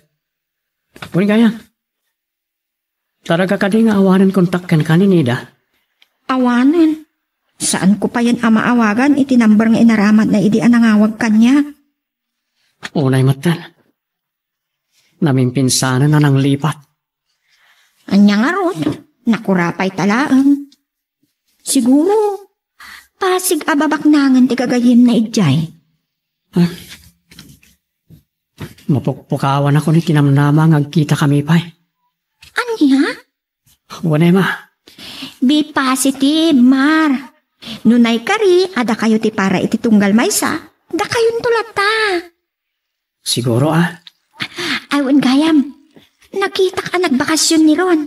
Wen gayam. Talaga kadi nga awanen kontak kenka ni Nida? Awanen. Saanko payen a maawagan iti number nga inaramatna idi a nangawag kaniak. Unay metten. Namimpinsanen a nanglipat. Ania ngarud, nakurapayta laeng. Siguro, pasig a babaknangen ti gagayyemna idiay. Ah. Mapukpukawanakon iti namnama nga agkitakami pay. Ania? Wen, Emma. Be positive, Mar. No naikari a dakayo ti para iti tunggal maysa, dakayonto latta. Siguro, ah. Ay, wen gayam. Nakitak a nagbakasyon ni Ron.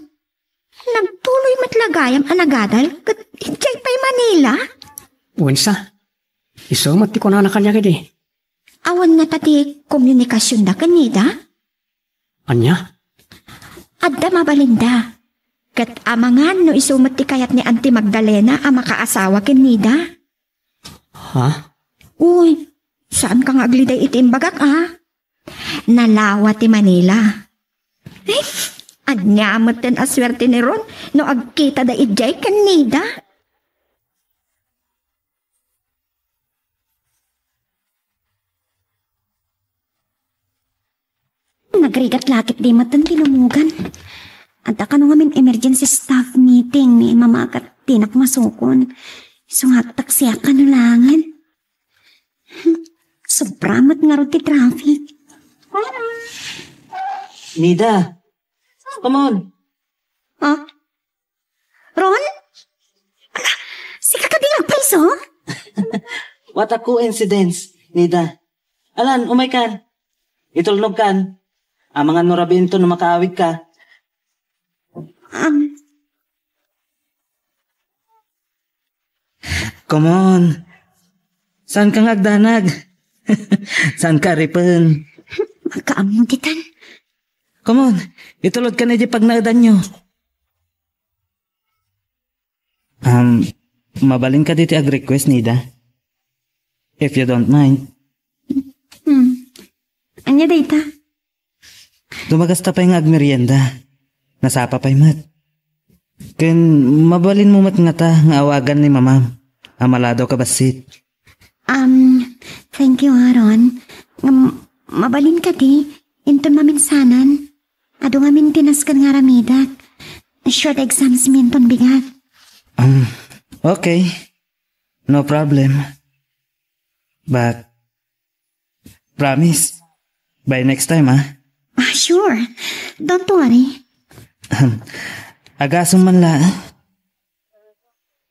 Nagtuloy met la gayam a nagadal ket idiay pay Manila? Wen sa. Isu met ti kunana kaniak idi. Awan ngata ti komunikasionda ken Nida? Ania? Adda mabalinda. Ket amangan no isu met ti kayat ni Auntie Magdalena a makaasawa ken Nida. Ha? Uy, saanka nga agliday iti imbagak, a? Nalawa ti Manila. Ay, ania metten a suerte ni Ron no agkitada idiay ken Nida? Nagrigat la ketdi metten ti lumugan. Adda kano ngamin emergency staff meeting ni Mama ket dinak masukon. Isu nga agtaksiak kano laengen. Sobra met ngarud ti traffic. Nida, come on. Ah? Ron? Ala, sika kadi nga paiso? What a coincidence, Nida. Alan, umaykan. Itulnogkan. Amangan no rabiinto no makaawidka. Um, Come on. Saanka nga agdanag? Saanka aripen? Agkaammo ditan. Come on, itulodkan idiay pagnaedanyo. Um, mabalin kadi ti ag-request, Nida? If you don't mind. Hmm. Ania dayta? Dumagasta pay nga agmerienda. Nasapa pay met. Ken mabalinmo met ngata nga awagan ni Mamam a maladaw ka bassit. Um, thank you, Aaron. Ngem, mabalin kadi, inton maminsanan? Adu ngamin ti nasken nga aramidek. Short exams minton bigat. Um, okay. No problem. But, promise, by next time, ah. Ah, sure. Don't worry. Agasem man la.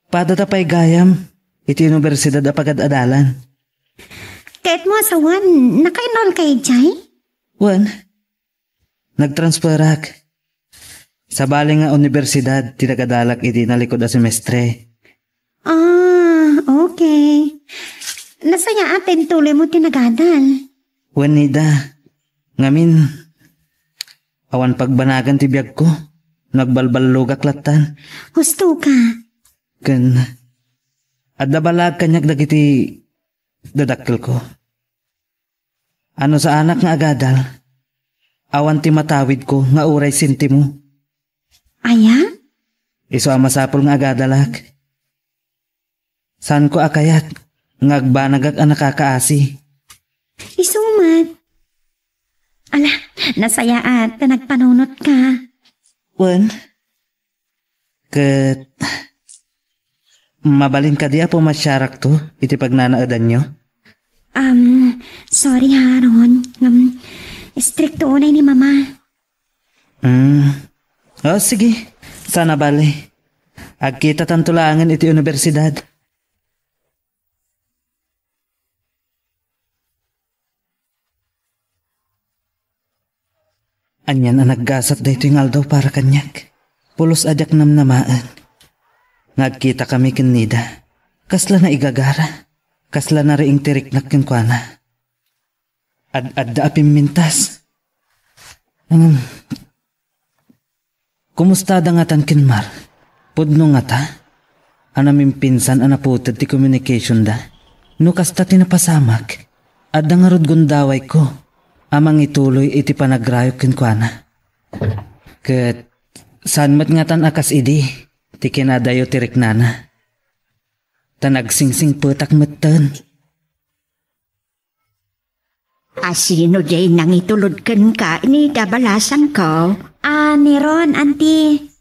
Pada ta pay gayam iti universidad a pagad-adalan. Ket mo asawan, naka-enroll ka idiay? Wen, nagtransferak. Sabali nga universidad ti nagadalak iti nalikud a semestre. Ah, okay. Nasayaat ta intuloy mo ti nagadal. Wen, Nida, ngamin, awan pagbanagan ti biagko. Nagbalballogak lattan. Husto ka. Ken, adda balaag kaniak dagiti dadakkelko. Ano saanak nga agadal, awan ti matawidko nga uray sentimo. Aya? Isu a masapul nga agadalak. Saanko a kayat nga agbanagak a nakakaasi. Isu met. Ala, nasayaat ta nagpanunot ka. Wen, ket mabalin kadi a pumasiarakto iti pagnanaedanyo? Um, sorry ha, Ron. Ngem, istrikto unay ni Mama. Hmm. O, sige. Saan a bale. Agkitatanto laengen iti universidad. Anian a naggasat daytoy nga aldaw para kaniak. Pulos a diak namnamaen nga agkitakami ken Nida. Kasla naigagara. Kasla nariing ti riknak kenkuana. Ad-adda a pimmintas. Ngem, kumusta da ngatan ken Mar? Pudno ngata a namimpinsan a naputed ti communication da? No kasta ti napasamak, adda ngarud gundawayko a mangituloy iti panagrayok kenkuana. Ket saan met ngatan a kas idi ti kinadayo ti riknana. Ta nagsingsingpetak metten. A sino diay nangitulod kenka, Nida, balasangko? Ah, ni Ron, Auntie.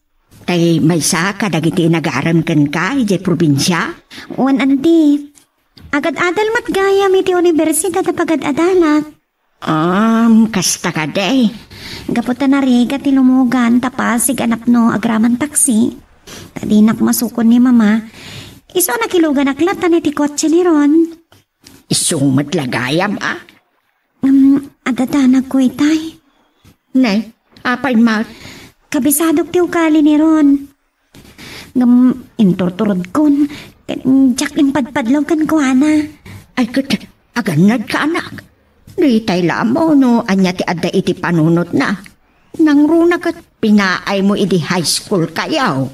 Tay maysa kadagiti inagarem kenka idiay probinsia? Wen, Auntie. Agad-adal met gayam iti universidad a pagad-adalak. Um, kasta kadi. Gapu ta narigat ti lumugan ta Pasig a napno agraman taksi. Ta dinak masukon ni Mama. Isu a nakiluganak lattan iti kotse ni Ron. Isu met la gayam, a? Ngem, adda danagko itay. Ne, apay met? Kabisadok ti ugali ni Ron. Ngem, inturturodkon, ken diak impadpadlaw kenkuana. Ay, ket, agannadka, anak. Ditay la ammo no ania ti adda iti panunotna. Nangruna ket pinaaymo idi high school kayo.